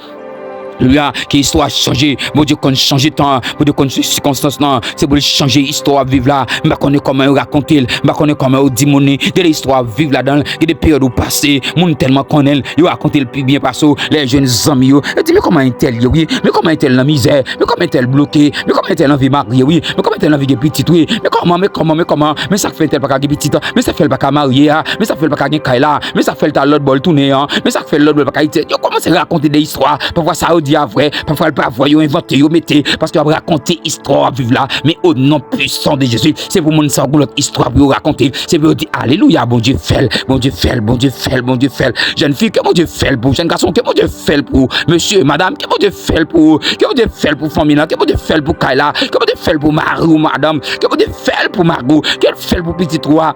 Alelouya. Ke istwa chanje. Bondye konn chanje tan an. Bondye konn chanje sikonstans lan. Se pou l chanje istwa w ap viv la. M pa konnen kòman yo rakonte l. M pa konnen kòman yo di moun li. Gen de istwa w ap viv ladan l. Gen de peryòd ou pase. Moun tèlman konnen l. Yo rakonte l pi byen pase w. Lè yo jwenn zanmi yo. Yo di, men kòman entèl ye, wi. Men kòman entèl nan mizè. Men kòman entèl bloke. Men kòman entèl anvi marye, wi. Men kòman entèl anvi gen pitit, wi. Men kòman, men kòman, men kòman. Men sa k fè entèl pa ka gen pitit. Men sa k fè l pa ka marye a. Men sa k fè l pa ka gen kay la. Men sa k fè l t al lòt bò l tounen an. Men sa k fè l lòt bò l pa ka itye. Yo kòmanse rakonte de istwa. Pafwa sa yo di a vrè. Pafwa l pa vrè. Yo envante, yo mete. Paske y ap rakonte istwa w ap viv la. Men o non pwisan de Jezi, se pou moun sa yo gen lòt istwa pou yo rakonte. Se pou yo di, alelouya, Bondye fè l, Bondye fè l, Bondye fè l, Bondye fè l. Jèn fi, ke Bondye fè l pou ou. Jèn gason, ke Bondye fè l pou ou. Mesye, madanm, ke Bondye fè l pou ou. Ke Bondye fè l pou fanmi lan, ke Bondye fè l pou kay la, ke Bondye fè l pou mari w, madanm, ke Bondye fè l pou mari w, ke l fè l pou pitit ou a.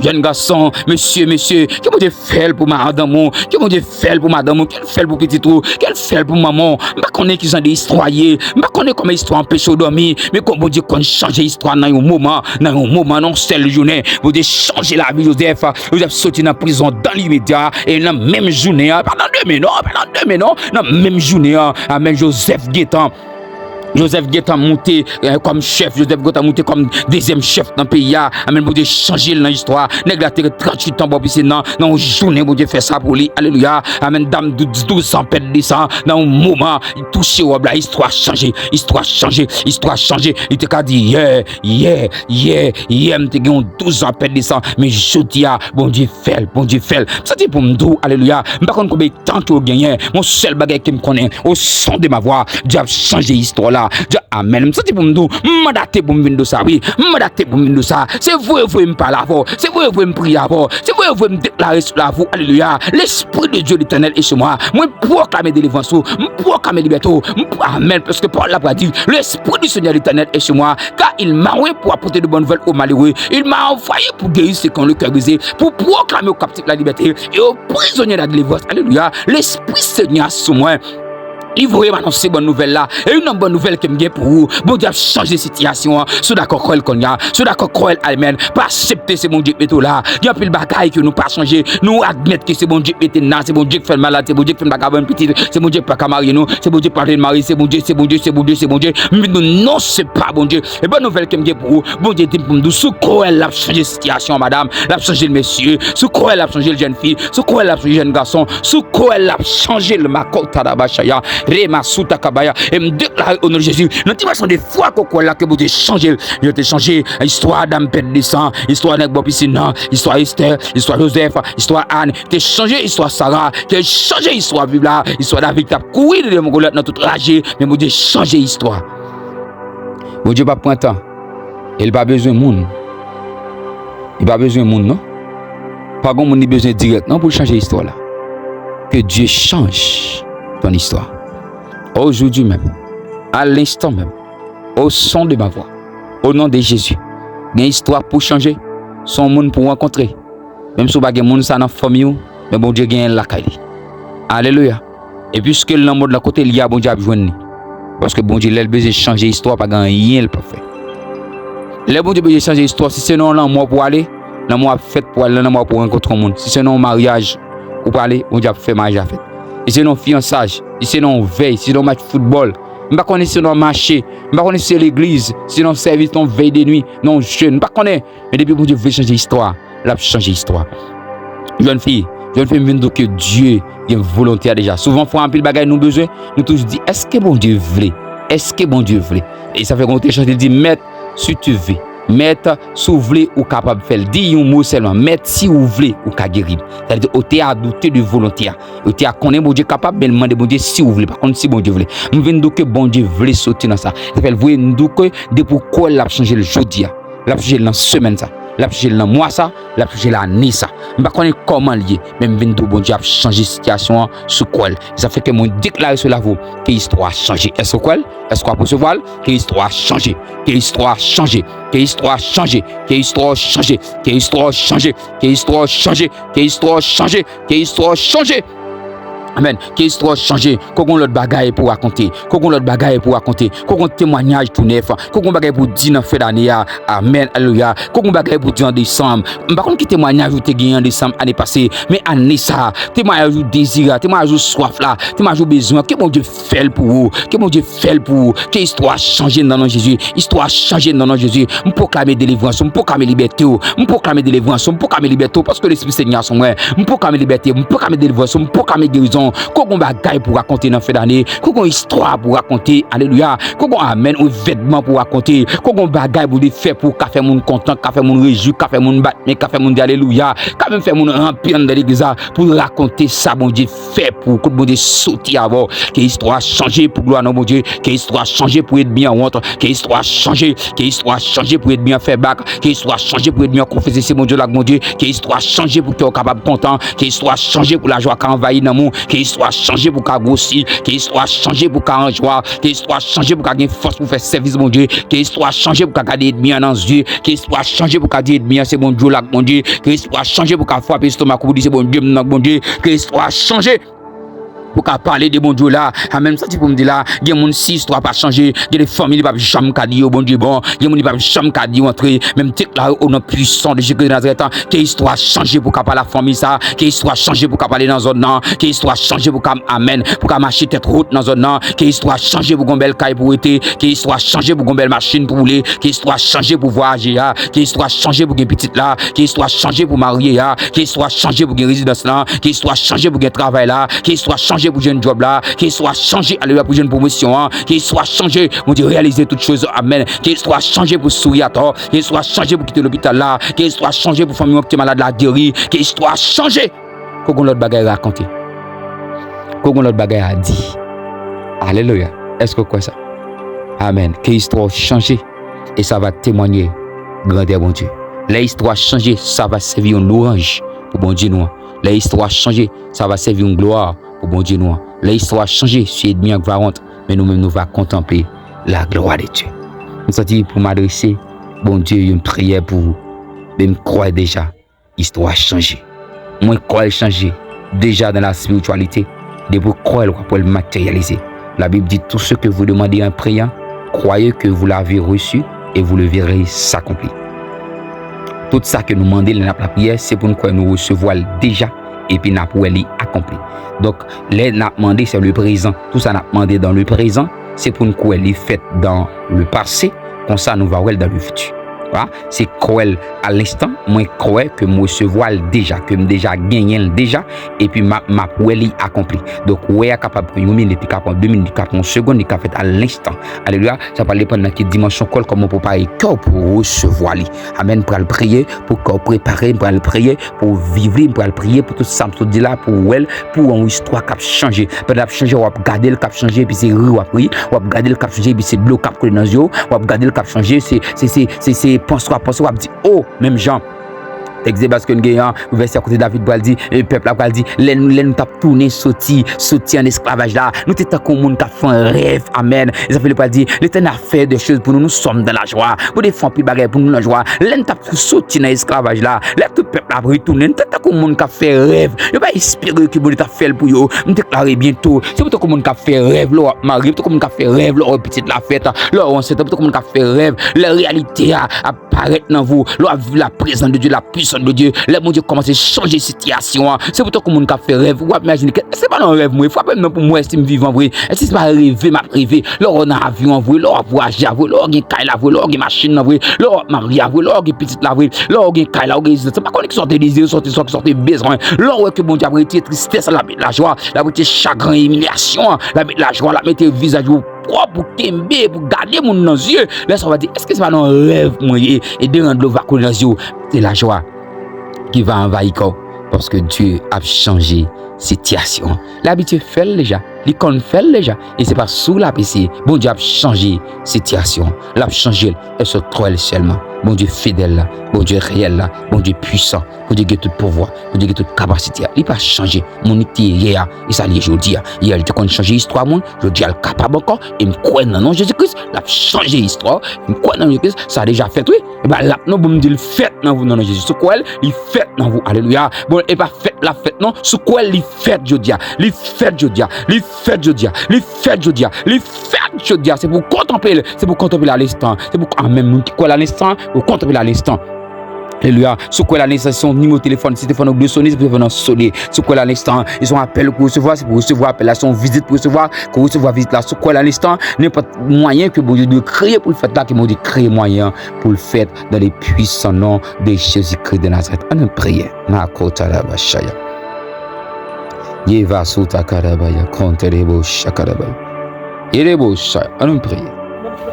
Jèn gason, mesye, mesye, ke Bondye fè l pou madanm ou, ke Bondye fè l pou madanm ou, ke l fè l pou pitit ou, ke l fè l pou manman w. M pa konnen ki jan de istwa ye, m pa konnen kòman istwa anpeche w dòmi, men kon Bondye konn chanje istwa nan yon moman, nan yon moman, nan yon sèl jounen. Bondye chanje lavi Jozèf. Jozèf soti nan prizon dan limedya, e nan menm jounen an, pa nan demen non, pa nan demen non, nan menm jounen an, amèn, Jozèf gentan Jozèf gentan moute, eh, kòm chèf, Jozèf gentan moute kòm dezyèm chèf nan peyi a. Amèn, Bondye chanje l nan istwa. Nèg la te ret tranntuit an bò pisin nan, nan yon jounen Bondye fè sa pou li. Alelouya. Amèn, dam douz, douz an pèd de san, nan yon moman, li touche wòb la, istwa chanje, istwa chanje, istwa chanje. Li te ka di, yè, yè, yè, yè, m te gen yon douz an pèd de san, men jodi a, Bondye fè l, Bondye fè l. M santi pou m di w, alelouya, m pa konn konbyen tan ke w genyen, men yon sèl bagay ke m konnen, au son de ma voix, Dye ap chanje istwa w la. Dye, amèn. M santi pou m di w, m mandate pou m vin di w sa, wi. M mandate pou m vin di w sa. Se vre, vre, m pale avè w. Se vre, vre, m priye avè w. Se vre, vre, m deklare sou lavi w. Alelouya. L'Esprit de Dieu l'Éternel est sur moi. Mwen pwoklame delivrans ou. M pwoklame libète ou. M, amèn. Paske pawòl la pral di, l'Esprit du Seigneur l'Éternel est sur moi, car il m'a oint pour apporter de bonnes nouvelles aux malheureux. Il m'a envoyé pour guérir ceux qui ont le cœur brisé, pour proclamer aux captifs la liberté et aux prisonniers la délivrance. Alelouya. Lespri Senyè a sou mwen. Li voye m anonse bòn nouvèl la. E youn nan bòn nouvèl ke m gen pou ou, Bondye ap chanje sitiyasyon an. Si w dakò, kwè l kounye a. Si w dakò, kwè l, amèn. Pa aksepte se Bondye k mete w la. Gen anpil bagay ke nou pa sonje. Nou admèt ke se Bondye k mete n la, se Bondye k fè n malad, se Bondye k fè n pa ka jwenn pitit, se Bondye k pa ka marye nou, se Bondye k pa vle n marye, se Bondye, se Bondye, se Bondye, se Bondye. M vin di w, non, se pa Bondye. E bòn nouvèl ke m gen pou ou, Bondye di m pou m di w, si w kwè l ap chanje sitiyasyon an, madanm, l ap chanje l, mesye, si w kwè l ap chanje l, jèn fi, si w kwè l ap chanje l, jèn gason, si w kwè l ap chanje l, makota dabachaya, rema suta kabaya, e m deklare o non de Jezi, nan dimansyon de fwa ke w kwè l la, ke Bondye chanje l. Yo te chanje istwa dam pèd de san, istwa nèg bò pisin nan, istwa Estè, istwa Jozèf, istwa Ann, te chanje istwa Sara, te chanje istwa Bib la, istwa David k t ap kouri de demon Golyat nan tout raje, men Bondye chanje istwa. Bondye p ap pran tan. E l pa bezwen moun. Li pa bezwen moun, non. Pa gen moun li bezwen dirèk, non, pou l chanje istwa la. Que Dieu change ton histoire. Aujourd'hui même, à l'instant même, au son de ma voix, au nom de Jésus, gen istwa pou chanje. Se yon moun pou w rankontre. Menm si w pa gen moun sa nan fanmi w, men Bondye genyen l lakay li. Alelouya. E piske l nan mond lan, kote l ye a, Bondye ap jwenn li. Paske Bondye, lè l bezwen chanje istwa, pa gen anyen l p ap fè. Lè Bondye bezwen chanje istwa, si se nan yon lanmò pou w ale, lanmò ap fèt pou w ale nan lanmò pou w rankontre yon moun. Si se nan yon maryaj ou prale, Bondye ap fè maryaj la fèt. Si se nan yon fiyansaj, si se nan yon vèy, si se nan yon match foutbòl, m pa konnen si se nan yon mache, m pa konnen si se legliz, si se nan yon sèvis, nan yon vèy de nwi, nan yon jèn, m pa konnen. Men depi Bondye vle chanje istwa, l ap chanje istwa. Jèn fi, jèn fi, m vin di w ke Dye gen volonte a deja. Souvan fwa, anpil bagay nou bezwen, nou toujou di, èske Bondye vle? Èske Bondye vle? E sa fè gen yon te chante, li di, Mèt, si tu veux. Mèt, si w vle, ou kapab fè l. Di yon mo sèlman. Mèt, si w vle, ou ka geri m. Sa vle di, ou te a doute de volonte a. Ou te a konnen Bondye kapab, men mande Bondye si w vle. Pa konn si Bondye vle. M vin di w ke Bondye vle soti nan sa. Sa fè l voye m di w ke depi w kwè l, l ap chanje l jodi a. L ap chanje l nan semèn sa. L ap chanje l nan mwa sa. L ap chanje l ane sa. M pa konnen kòman l ye, men m vin di w Bondye ap chanje sitiyasyon an si w kwè l. E sa fè ke mwen deklare sou lavi w ke istwa a chanje. Èske w kwè l? Èske w ap resevwa l? Ke istwa a chanje. Ke istwa a chanje. Ke istwa a chanje. Ke istwa a chanje. Ke istwa a chanje. Ke istwa a chanje. Ke istwa a chanje. Ke istwa a chanje. Amèn. Ke istwa w chanje. Ke w gen lòt bagay pou w rakonte. Ke w gen lòt bagay pou w rakonte. Ke w gen temwanyaj tou nèf. Ke w gen bagay pou w di nan fen dane a. Amèn. Alelouya. Ke w gen bagay pou w di an desanm. M pa konn ki temwanyaj ou te genyen an desanm ane pase. Men ane sa a, temwanyaj ou dezire a, temwanyaj ou swaf la, temwanyaj ou bezwen an, ke Bondye fè l pou ou. Ke Bondye fè l pou ou. Ke istwa a chanje nan non Jezi. Istwa a chanje nan non Jezi. M pwoklame delivrans ou. M pwoklame libète w. M pwoklame delivrans ou. M pwoklame libète w. Paske Lespri Senyè a sou mwen. M pwoklame libète, m pwoklame delivrans, m pwoklame gerizon. Ke w gen bagay pou w rakonte nan fen dane. Ke w gen istwa pou w rakonte. Alelouya. Ke w gen amèn, ou evènman pou w rakonte. Ke w gen bagay pou w fè pou w ka fè moun kontan, ka fè moun rejwi, ka fè moun bat men, ka fè moun di alelouya, ka menm fè moun ranpi anndan legliz la pou rakonte sa Bondye fè pou ou, kot Bondye soti avè w. Ke istwa chanje pou glwa non Bondye. Ke istwa chanje pou ènmi an wont. Ke istwa chanje. Ke istwa chanje pou ènmi an fè bak. Ke istwa chanje pou ènmi an konfese se Bondye l ak Bondye. Ke istwa chanje pou kè w kapab kontan. Ke istwa chanje pou lajwa ka anvayi nanm ou. Ke istwa chanje pou ka gwosi. Ke istwa chanje pou ka an jwa. Ke istwa chanje pou ka gen fòs pou fè sèvis Bondye. Ke istwa chanje pou ka gade ènmi an nan zye. Ke istwa chanje pou ka di ènmi an se Bondye w l ak Bondye. Ke istwa chanje pou ka frape estomak ou pou di se Bondye m nan Bondye. Ke istwa chanje pou ka pale de Bondye w la. Amèn. M santi pou m di la, gen moun si istwa pa chanje, gen de fanmi li p ap janm ka di yo Bondye bon, gen moun li p ap janm ka di yo antre, men m deklare o non pwisan de Jezi Kris de Nazarèt, ke istwa chanje pou ka pale a fanmi sa, ke istwa chanje pou ka pale nan zòn nan, ke istwa chanje pou ka, amèn, pou ka mache tèt wot nan zòn nan, ke istwa chanje pou gon bèl kay pou rete, ke istwa chanje pou gon bèl machin pou woule, ke istwa chanje pou vwayaje a, ke istwa chanje pou gen pitit la, ke istwa chanje pou marye a, ke istwa chanje pou gen rezidans lan, ke istwa chanje pou gen travay la, ke istwa chanje pou jwenn djòb la, ke istwa chanje, alelouya, pou jwenn pwomosyon an, ke istwa chanje, Bondye reyalize tout choz, amèn, ke istwa chanje pou souri atò, ke istwa chanje pou kite lopital la, ke istwa chanje pou fanmi w ki te malad la geri, ke istwa chanje. Ke w gen lòt bagay rakonte. Ke w gen lòt bagay a di. Alelouya. Èske w kwè sa? Amèn. Ke istwa w chanje e sa va temwanye grandè Bondye. Lè istwa chanje, sa va sèvi yon lwanj pou Bondye nou an. Lè istwa chanje, sa va sèvi yon glwa pou Bondye nou an. Lè istwa chanje, si ènmi an va wont, men nou menm nou va kontanple la glwa de Dye. M santi pou m adrese Bondye yon priyè pou ou, men m kwè deja istwa chanje. Mwen kwè l chanje deja dans la spiritualité. Depi w kwè l, w ap wè l materyalize. La Bible dit, tout ce que vous demandez en priant, croyez que vous l'avez reçu et vous le verrez s'accomplir. Tout sa ke nou mande lè n ap lapriyè, se pou n kwè nou resevwa l deja, epi n ap wè li akonpli. Donk, lè n ap mande, se le prezan. Tout sa n ap mande dans le présent, se pou n kwè li fèt dans le passé, konsa nou va wè l dans le futur. Wa, se kwè l a lenstan, mwen kwè ke m resevwa l deja, ke m deja genyen l deja, epi m ap, m ap wè li akonpli. Donk, wè a kapab pran yon minit, li ka pran de minit, li ka pran yon segonn, li ka fèt a lenstan. Alelouya, sa pral depann nan ki dimansyon kò l, kòman w prepare kè w pou resevwa li. Amèn, m pral priye pou kè w prepare, m pral priye pou w viv li, m pral priye pou tout sa m sot di la, pou w wè l, pou w wè yon istwa k ap chanje. Pandan l ap chanje, w ap gade l k ap chanje, epi se ri w ap ri, w ap gade l k ap chanje, epi se dlo k ap koule nan zye w, w ap gade l k ap chanje, se, se, se, se, se panse w ap panse, w ap di, o, menm jan. Tèks de baz ke n genyen an, vèsè a kote David pral di, e, pèp la pral di, lè nou, lè nou t ap tounen soti, soti an esklavaj la, nou te tankou moun k ap fè yon rèv, amèn. E sa fè li pral di, Letènèl a fè de choz pou nou, nous sommes dans la joie. Bondye fè anpil bagay pou nou nan jwa. Lè n t ap soti nan esklavaj la, lè tout pèp la ap retounen, n te tankou moun k ap fè rèv. Yo pa espere ke Bondye t ap fè l pou yo. M deklare byento, se pou tankou moun k ap fè rèv lè w ap marye, pou tankou moun k ap fè rèv lè w wè pitit la fèt, lè w ansent, pou tankou moun k ap fè rèv lè reyalite a ap parèt nan vi w, lè w ap viv la prezans de Dye, la pwisans de Dye, lè Bondye kòmanse chanje sitiyasyon an, se pou tankou moun k ap fè rèv, w ap imajine ke, èske se pa nan rèv mwen, frape m non pou m wè si m vivan vre, èske se pa reve m ap reve, lè w nan avyon an vre, lè w ap vwayaje a vre, lè w gen kay la vre, lè w gen machin nan vre, lè w ap marye a vre, lè w gen pitit la vre, lè w gen kay la, w gen rezidans, m pa konnen ki sa w te dezire, sa w te, sa w te bezwen, lè w wè ke Bondye ap retire tristès la, l ap met lajwa, l ap retire chagren, imilyasyon an, l ap met lajwa, l ap mete vizaj ou twòp pou kenbe, pou gade moun nan zye. Lè sa w va di, èske se pa nan rèv mwen ye? E de ran dlo va koule nan zye w. Se lajwa ki va anvayi kò w. Paske Dye ap chanje sitiyasyon an. Li abitye fè l deja. Li konn fè l deja. E se pa si w l ap eseye. Bondye ap chanje sitiyasyon an. L ap chanje l. Èske w kwè l sèlman? Bondye fidèl la. Bondye reyèl la. Bondye pwisan. Bondye gen tout pouvwa. Bondye gen tout kapasite a. Li pa chanje. Moun li te ye yè a, e sa li ye jodi a. Yè li te konn chanje istwa moun, jodi a l kapab ankò. E m kwè nan non Jezi Kris, l ap chanje istwa w. M kwè nan non Jezi Kris, sa deja fèt wi. E pa l ap non pou m di l fèt nan non Jezi. Si w kwè l, li fèt nan ou. Alelouya. Bon, e pa fèt l ap fèt non. Si w kwè l, li fèt jodi a. Li fèt jodi a. Li fèt jodi a. Li fèt jodi a. Li fèt jodi a. Se pou w kontanple l. Se pou w kontanple l a lenstan. Se pou w, amèn, moun ki kwè l a lenstan, ou kontanple l a lenstan. Alelouya. Si w kwè l a lenstan, se yon nimewo telefòn, si telefòn ou dwe sone, se pou telefòn nan sone. Si w kwè l a lenstan, se yon apèl ou pou resevwa, se pou resevwa apèl la, se yon vizit pou resevwa, ke w resevwa vizit la. Si w kwè l a lenstan, nenpòt mwayen ke Bondye dwe kreye pou l fèt la, ke Bondye kreye mwayen an pou l fèt dans le puissant nom de Jésus-Christ de Nazareth. Ann nou priye. Makotarabashaya. Yeva suta karabaya, konterebo shakarabaya. Yerebo shaya. Ann nou priye.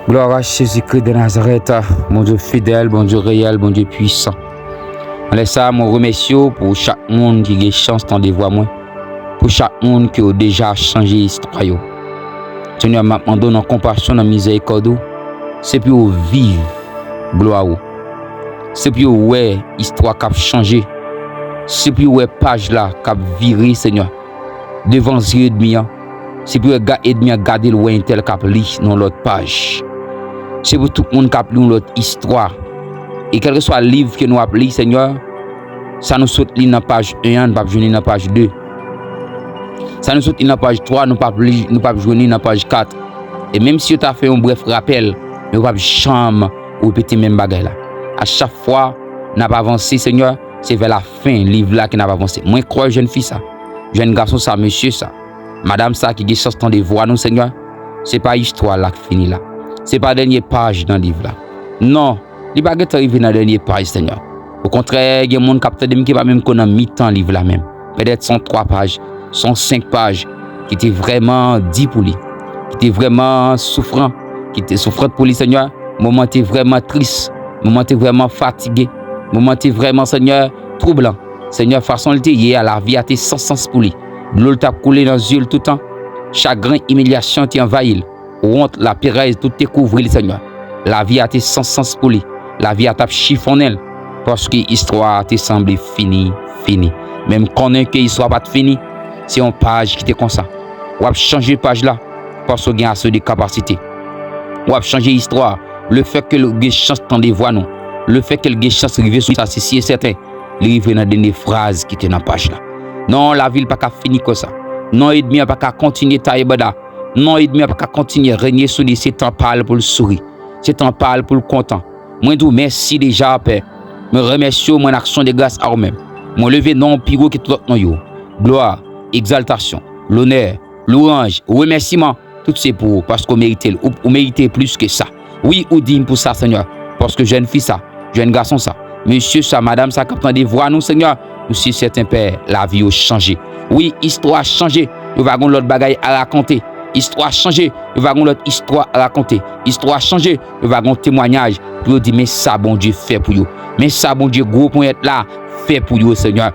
Glwa a Jezikri de Nazarèt, Bondye fidèl, Bondye reyèl, Bondye pwisan. Anlè sa, mwen remèsye w pou chak moun ki gen chans tande vwa mwen, pou chak moun ki yo deja chanje istwa yo. Senyè, m ap mande w nan konpasyon, nan mizèrikòd ou, se pou yo viv glwa ou. Se pou yo wè istwa k ap chanje. Se pou yo wè paj la k ap vire, Senyè. Devan zye ènmi an. Se pou yo ga-, ènmi an gade l wè entèl k ap li nan lòt paj. Se pou tout moun k ap li yon lòt istwa. E kèlkeswa liv ke nou ap li, Senyè, sa nou sot li nan paj en an, nou p ap jwenn li nan paj de. Sa nou sot li nan paj twa, nou p ap li, nou p ap jwenn li nan paj kat. E menm si yo ta fè yon brèf rapèl, men yo p ap janm repete menm bagay la. A chak fwa n ap avanse, Senyè, se vè lafen liv la ke n ap avanse. Mwen kwè jèn fi sa, jèn gason sa, mesye sa, madanm sa ki gen chans tande vwa nou, Senyè, se pa istwa la k fini la. Se pa dènye paj nan liv la. Non, li pa gentan rive nan dènye paj, Senyè. Okontrè, gen moun k ap tande m ki pa menm ko nan mitan liv la menm. Petèt se yon twa paj, se yon senk paj ki te vrèman di pou li, ki te vrèman soufran, ki te soufrant pou li, Senyè. Moman te vrèman tris, moman te vrèman fatige, moman te vrèman, Senyè, twoublan. Senyè, fason l te ye a, lavi a te san sans pou li. Dlo l t ap koule nan zye l toutan. Chagren, imilyasyon te anvayi l. Wont, laperèz, tout te kouvri l, Senyè. Lavi a te san sans pou li. Lavi a t ap chifonnen l. Paske istwa a te sanble fini, fini. Men m konnen ke istwa pa t fini. Se yon paj ki te konsa. W ap chanje paj la, paske w gen ase de kapasite. W ap chanje istwa. Lefètke l gen chans tande vwa nou, lefètke l gen chans rive sou sa, se si e sèten, li rive nan dènye fraz ki te nan paj la. Non, lavi l pa ka fini konsa. Non, ènmi an pa ka kontinye taye banda. Non, ènmi an pa ka kontinye renye sou li. Se tan pa l pou l souri. Se tan pa l pou l kontan. Mwen di w mèsi deja, Pè. Mwen remèsye w, mwen an aksyon de gras a ou menm. Mwen leve non w pi wo ke tout lòt non yo. Glwa, egzaltasyon, lonè, lwanj, remèsiman, tout se pou ou, paske w merite l. Ou, ou merite plis ke sa. Wi, ou diy pou sa, Senyè, paske jèn fi sa, jèn gason sa, mesye sa, madanm sa k ap tande vwa nou, Senyè, nou si sèten, Pè, lavi yo chanje. Wi, istwa chanje. Yo va gen lòt bagay a rakonte. Istwa chanje. Yo va gen lòt istwa a rakonte. Istwa chanje. Yo va gen temwayaj pou yo di men sa Bondye fè pou yo. Men sa Bondye gwo ponyèt la fè pou yo, Senyè.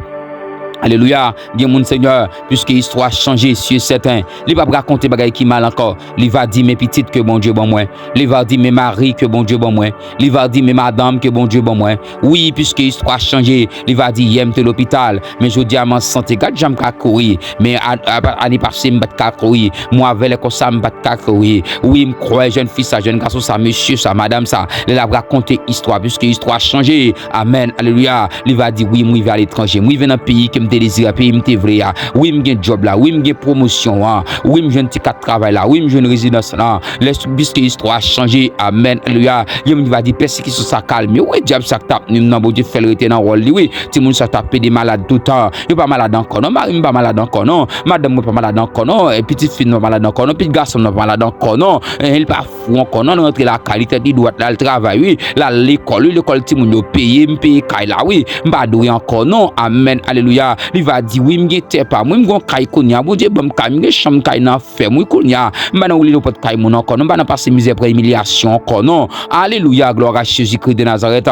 Alelouya. Gen moun, Senyè, piske istwa chanje, si e sèten, li p ap rakonte bagay ki mal ankò. Li va di men pitit ke Bondye ban mwen. Li va di men mari ke Bondye ban mwen. Li va di men madanm ke Bondye ban mwen. Wi, piske istwa chanje, li va di yè m te lopital, men jodi a m an sante. Gad jan m ka kouri. Men a-, a-, ane pase m pa t ka kouri. Mwa vèlè konsa m pa t ka kouri. Wi, m kwè jèn fi sa, jèn gason sa, mesye sa, madanm sa, lè l ap rakonte istwa, piske istwa chanje. Amèn, alelouya. Li va di, wi, m rive aletranje. M rive nan peyi ke m te dezire, peyi m te vle a. Wi, m gen djòb la. Wi, m gen pwomosyon an. Wi, m jwenn ti kat travay la. Wi, m jwenn rezidans lan. Lè, piske istwa chanje. Amèn, alelouya. Gen moun ki va di, pèsekisyon sa kalme. Wi, dyab sa k t ap nwi m nan, Bondye fè l rete nan wòl li, wi. Timoun sa t ap pede malad toutan. Yo pa malad ankò non. Mari m pa malad ankò non. Madanm mwen pa malad ankò non. E pitit fi m pa malad ankò non. Pitit gason m nan pa malad ankò non. E, li pa fou ankò non. L rantre lakay li, tèt li dwat la, l travay, wi. L al lekòl, wi. Lekòl timoun yo peye, m peye kay la, wi. M pa dwe ankò non. Amèn, alelouya. Li va di, wi, m gen tè pa mwen, m gen yon kay kounye a. Bondye ban m kay, m gen chanm kay nan fè m, wi, kounye a. M pa nan woule nenpòt kay moun ankò, non, m pa nan pase mizè, pran imilyasyon ankò, non. Alelouya, glwa a Jezikri de Nazarèt.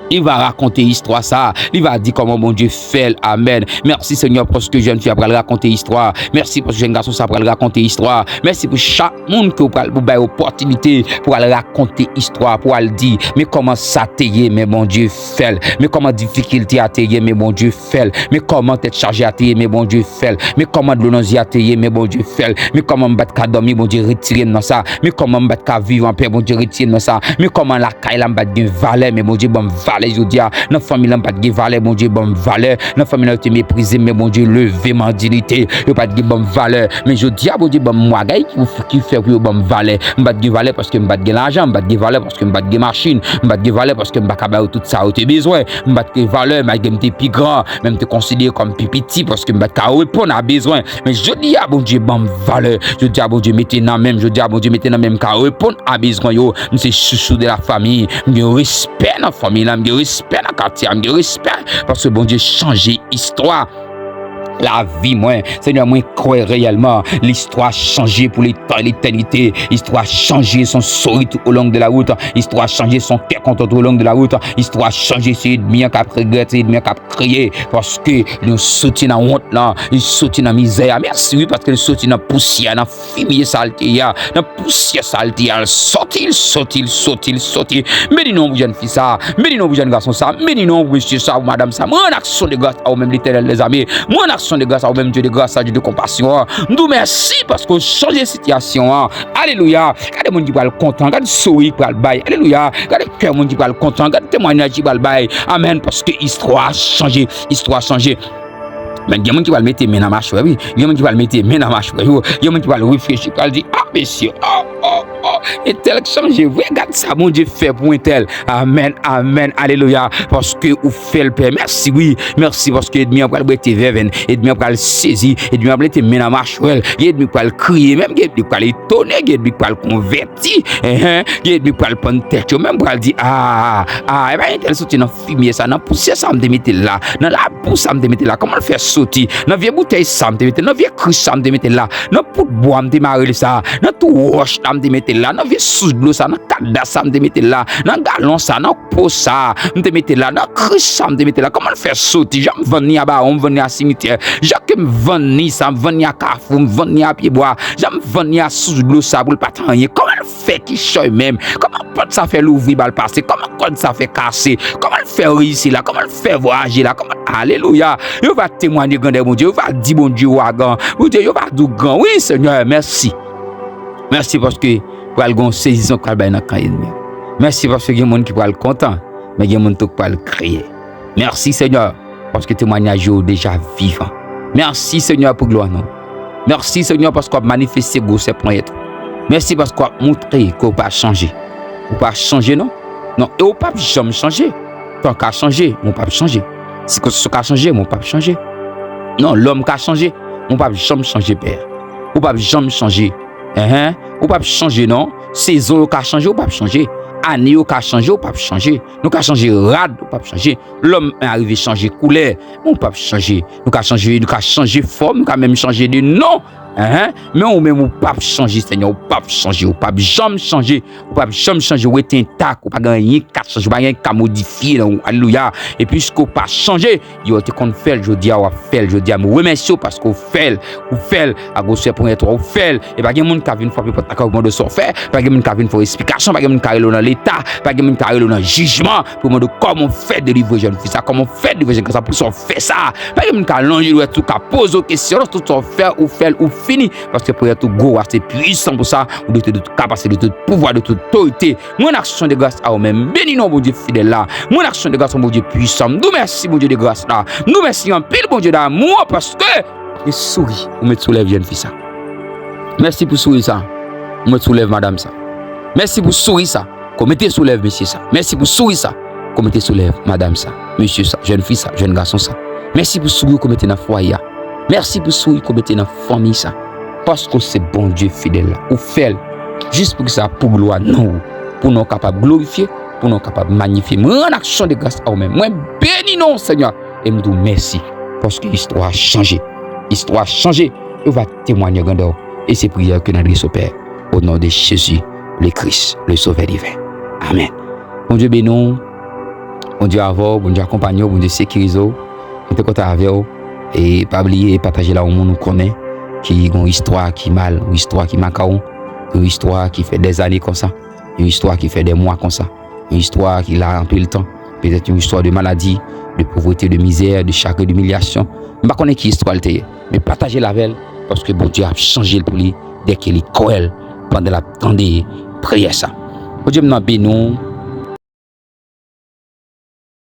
Li va rakonte istwa sa. Li va di kòman Bondye fè l. Amèn. Mèsi, Senyè, paske jèn fi a pral rakonte istwa. Mèsi paske jèn gason sa pral rakonte istwa. Mèsi pou chak moun ke w pral, pou bay opòtinite pou al rakonte istwa, pou al di, men kòman sa te ye, men Bondye fè l. Men kòman difikilte a te ye, men Bondye fè l. Men kòman tèt chaje a te ye, men Bondye fè l. Men kòman dlo nan zye a te ye, men Bondye fè l. Men kòman m pa t ka dòmi, Bondye retire m nan sa. Men kòman m pa t ka viv anpè, Bondye retire m nan sa. Men kòman lakay la m pa t gen valè, men Bondye ban m valè jodi a. Nan fanmi la m pa t gen valè, Bondye ban m valè. Nan fanmi la yo te meprize m, men Bondye leve m an diyite. Yo pa t gen ban m valè. Men jodi a, Bondye ban m bagay ki, ki fè pou yo ban m valè. M pa t gen valè paske m pa t gen lajan, m pa t gen valè paske m pa t gen machin, m pa t gen valè paske m pa ka ba yo tout sa yo te bezwen. M pa t gen valè, malgre m te pi gran, men m te konsidere kòm pi piti paske m pa t ka reponn a bezwen. Men jodi a, Bondye ban m valè. Jodi a, Bondye mete nan men m. Jodi a, Bondye mete nan men m ka reponn a bezwen yo. M se chouchou de la famille. M gen respè nan fanmi la. M gen respè nan katye a. M gen respè paske Bondye chanje istwa lavi mwen. Senyè, mwen kwè reyèlman, listwa chanje pou letan, letènite. Istwa chanje, son souri tout au long de la route. Istwa chanje, son kè kontan tout au long de la route. Istwa chanje, se ènmi an k ap regrèt, se ènmi an k ap kriye, paske nou soti nan wont lan, li soti nan mizè a. Mèsi, wi, paske l soti nan pousyè, nan fimye sa l te ye a, nan pousyè sa l te ye a, l soti, l soti, l soti, l soti. M beni non pou jèn fi sa, m beni non pou jèn gason sa, m beni non pou mesye sa, pou madanm sa. Mwen rann aksyon de gras a ou menm, Letènèl dèzame. Mwen rann aksyon de gras a ou menm, Dye de gras, Dye de konpasyon an. M di w mèsi paske w chanje sitiyasyon an. Alelouya. Gade moun ki pral kontan, gade souri ki pral bay. Alelouya. Gade kè moun ki pral kontan, gade temwayaj ki pral bay. Amèn, paske istwa chanje, istwa chanje. Men gen moun ki pral mete men nan machwè, wi. Gen moun ki pral mete men nan machwè yo. Gen moun ki pral reflechi, pral di, ah, mesye, oh, oh, oh, entèl chanje vre. Gad sa Bondye fè pou entèl. Amèn, amèn, alelouya. Paske ou fè l, Pè. Mèsi, wi. Mèsi paske ènmi an pral rete vèvenn. Ènmi an pral sezi. Ènmi an pral mete men nan machwè l. Gen ènmi pral kriye menm. Gen ènmi pral etone. Gen ènmi pral konvèti. Enhen. Gen ènmi pral pann tèt yo menm, pral di, ah, ah, e pa entèl soti nan fimye sa, nan pousyè sa m te mete l la, nan labou sa m te mete l la, kòman l fè soti? Nan vye boutèy sa m te mete l, nan vye krich sa m te mete l la, nan pout bwa m te mare l sa, nan twou wòch la m te mete l la, nan vye sous dlo sa, nan kadas sa m te mete l la, nan galon sa, nan po sa m te mete l la, nan krich sa m te mete l la, kòman l fè soti? Jan m vann li a bawon, m vann li a simityè, jan ke m vann li sa, m vann li a kafou, m vann li a pyebwa, jan m vann li a sous dlo sa pou l pa t anyen, kòman l fè kichòy menm? Kòman pòt sa fè louvri ba l pase? Kòman kòd sa fè kase? Kòman l fè reyisi la? Kòman l fè vwayaje la? Kòman, alelouya! Yo va temwaye grandè Bondye. Yo va di Bondye wagan. Bondye, yo va di w gran. Wi, Senyè, mèsi. Mèsi paske pral gen yon sezisman k pral bay nan kan ènmi an. Mèsi paske gen moun ki pral kontan, men gen moun tou k pral kriye. Mèsi, Senyè, paske temwayaj yo deja vivan. Mèsi, Senyè, pou glwa non. Mèsi, Senyè, paske w ap manifeste gwosè ponyèt ou. Mèsi paske w ap montre ke w pa chanje. Ou pa chanje, non. Non, e w p ap janm chanje. Tan ka chanje, men w p ap chanje. Sikonstans yo ka chanje, men w p ap chanje. Non, lòm ka chanje, men w p ap janm chanje, Pè. Ou p ap janm chanje. Enhen. Ou p ap chanje, non. Sezon yo ka chanje, ou p ap chanje. Ane yo ka chanje, ou p ap chanje. Nou ka chanje rad, ou p ap chanje. Lòm arive chanje koulè, men ou p ap chanje. Nou ka chanje, nou ka chanje fòm, nou ka menm chanje de non. Enhen. Men ou menm ou p ap chanje, Senyè, ou p ap chanje, ou p ap janm chanje, ou p ap janm chanje, ou rete entak, ou pa gen anyen k ka chanje, ou pa gen anyen k ka modifye nan ou. Alelouya. E piske ou pa chanje, yè w te konn fè l, jodi a w ap fè l, jodi a m remèsye w paske w fè l, ou fè l, a gwosè ponyèt ou, ou fè l. E pa gen moun k ka vin frape pòt lakay ou pou mande w sa w fè. Pa gen moun k ka vin fè w esplikasyon. Pa gen moun k ka rele w nan leta. Pa gen moun k ka rele w nan jijman pou mande w kòman w fè delivre jèn fi sa, kòman w fè delivre jèn gason sa, poukisa w fè sa. Pa gen moun k ka lonje dwèt ou, ka poze w kesyon. Non, tout sa w fè, ou fè l, ou fini. Paske ponyèt ou gwo ase pwisan pou sa. Ou dote de tout kapasite, de tout pouvwa, de tout otorite. Mwen rann aksyon de gras a ou menm. M beni non Bondye fidèl la. Mwen rann aksyon de gras a Bondye pwisan. M di w mèsi, Bondye de gras la. M di w mèsi anpil, Bondye damou, paske e souri ou met sou lèv jèn fi sa. Mèsi pou souri sa ou met sou lèv madanm sa. Mèsi pou souri sa ke w mete sou lèv mesye sa. Mèsi pou souri sa ke w mete sou lèv madanm sa, mesye sa, jèn fi sa, jèn gason sa. Mèsi pou souri ke w mete nan fwaye a. Mèsi pou souri ke w mete nan fanmi sa. Paske w se Bondye fidèl la. Ou fè l jis pou ki sa, pou glwa non ou. Pou non w kapab glorifye, pou non w kapab manyifye. Mwen rann aksyon de gras a ou menm. Mwen beni non w, Senyè, e m di w mèsi. Paske istwa a chanje. Istwa a chanje. Yo va temwanye grandè w. E se priyè ke n adrese o Pè. O non de Jezi, le Kris, le Sovè diven. Amèn. Bondye beni w. Bondye avè w. Bondye akonpanye w. Bondye sekirize w. Mwen te kontan avè w. E pa bliye pataje l a yon moun ou konnen ki gen yon istwa ki mal, yon istwa ki makaw, yon istwa ki fè dèzane konsa, yon istwa ki fè dèmwa konsa, yon istwa ki la anpil tan, petèt yon istwa de maladi, de povrete, de mizè, de chagren, de imilyasyon. M pa konnen ki istwa l te ye, men pataje l avè l, paske Bondye ap chanje l pou li dèke li kwè l pandan l ap tande priyè sa. Bondye m nan beni w,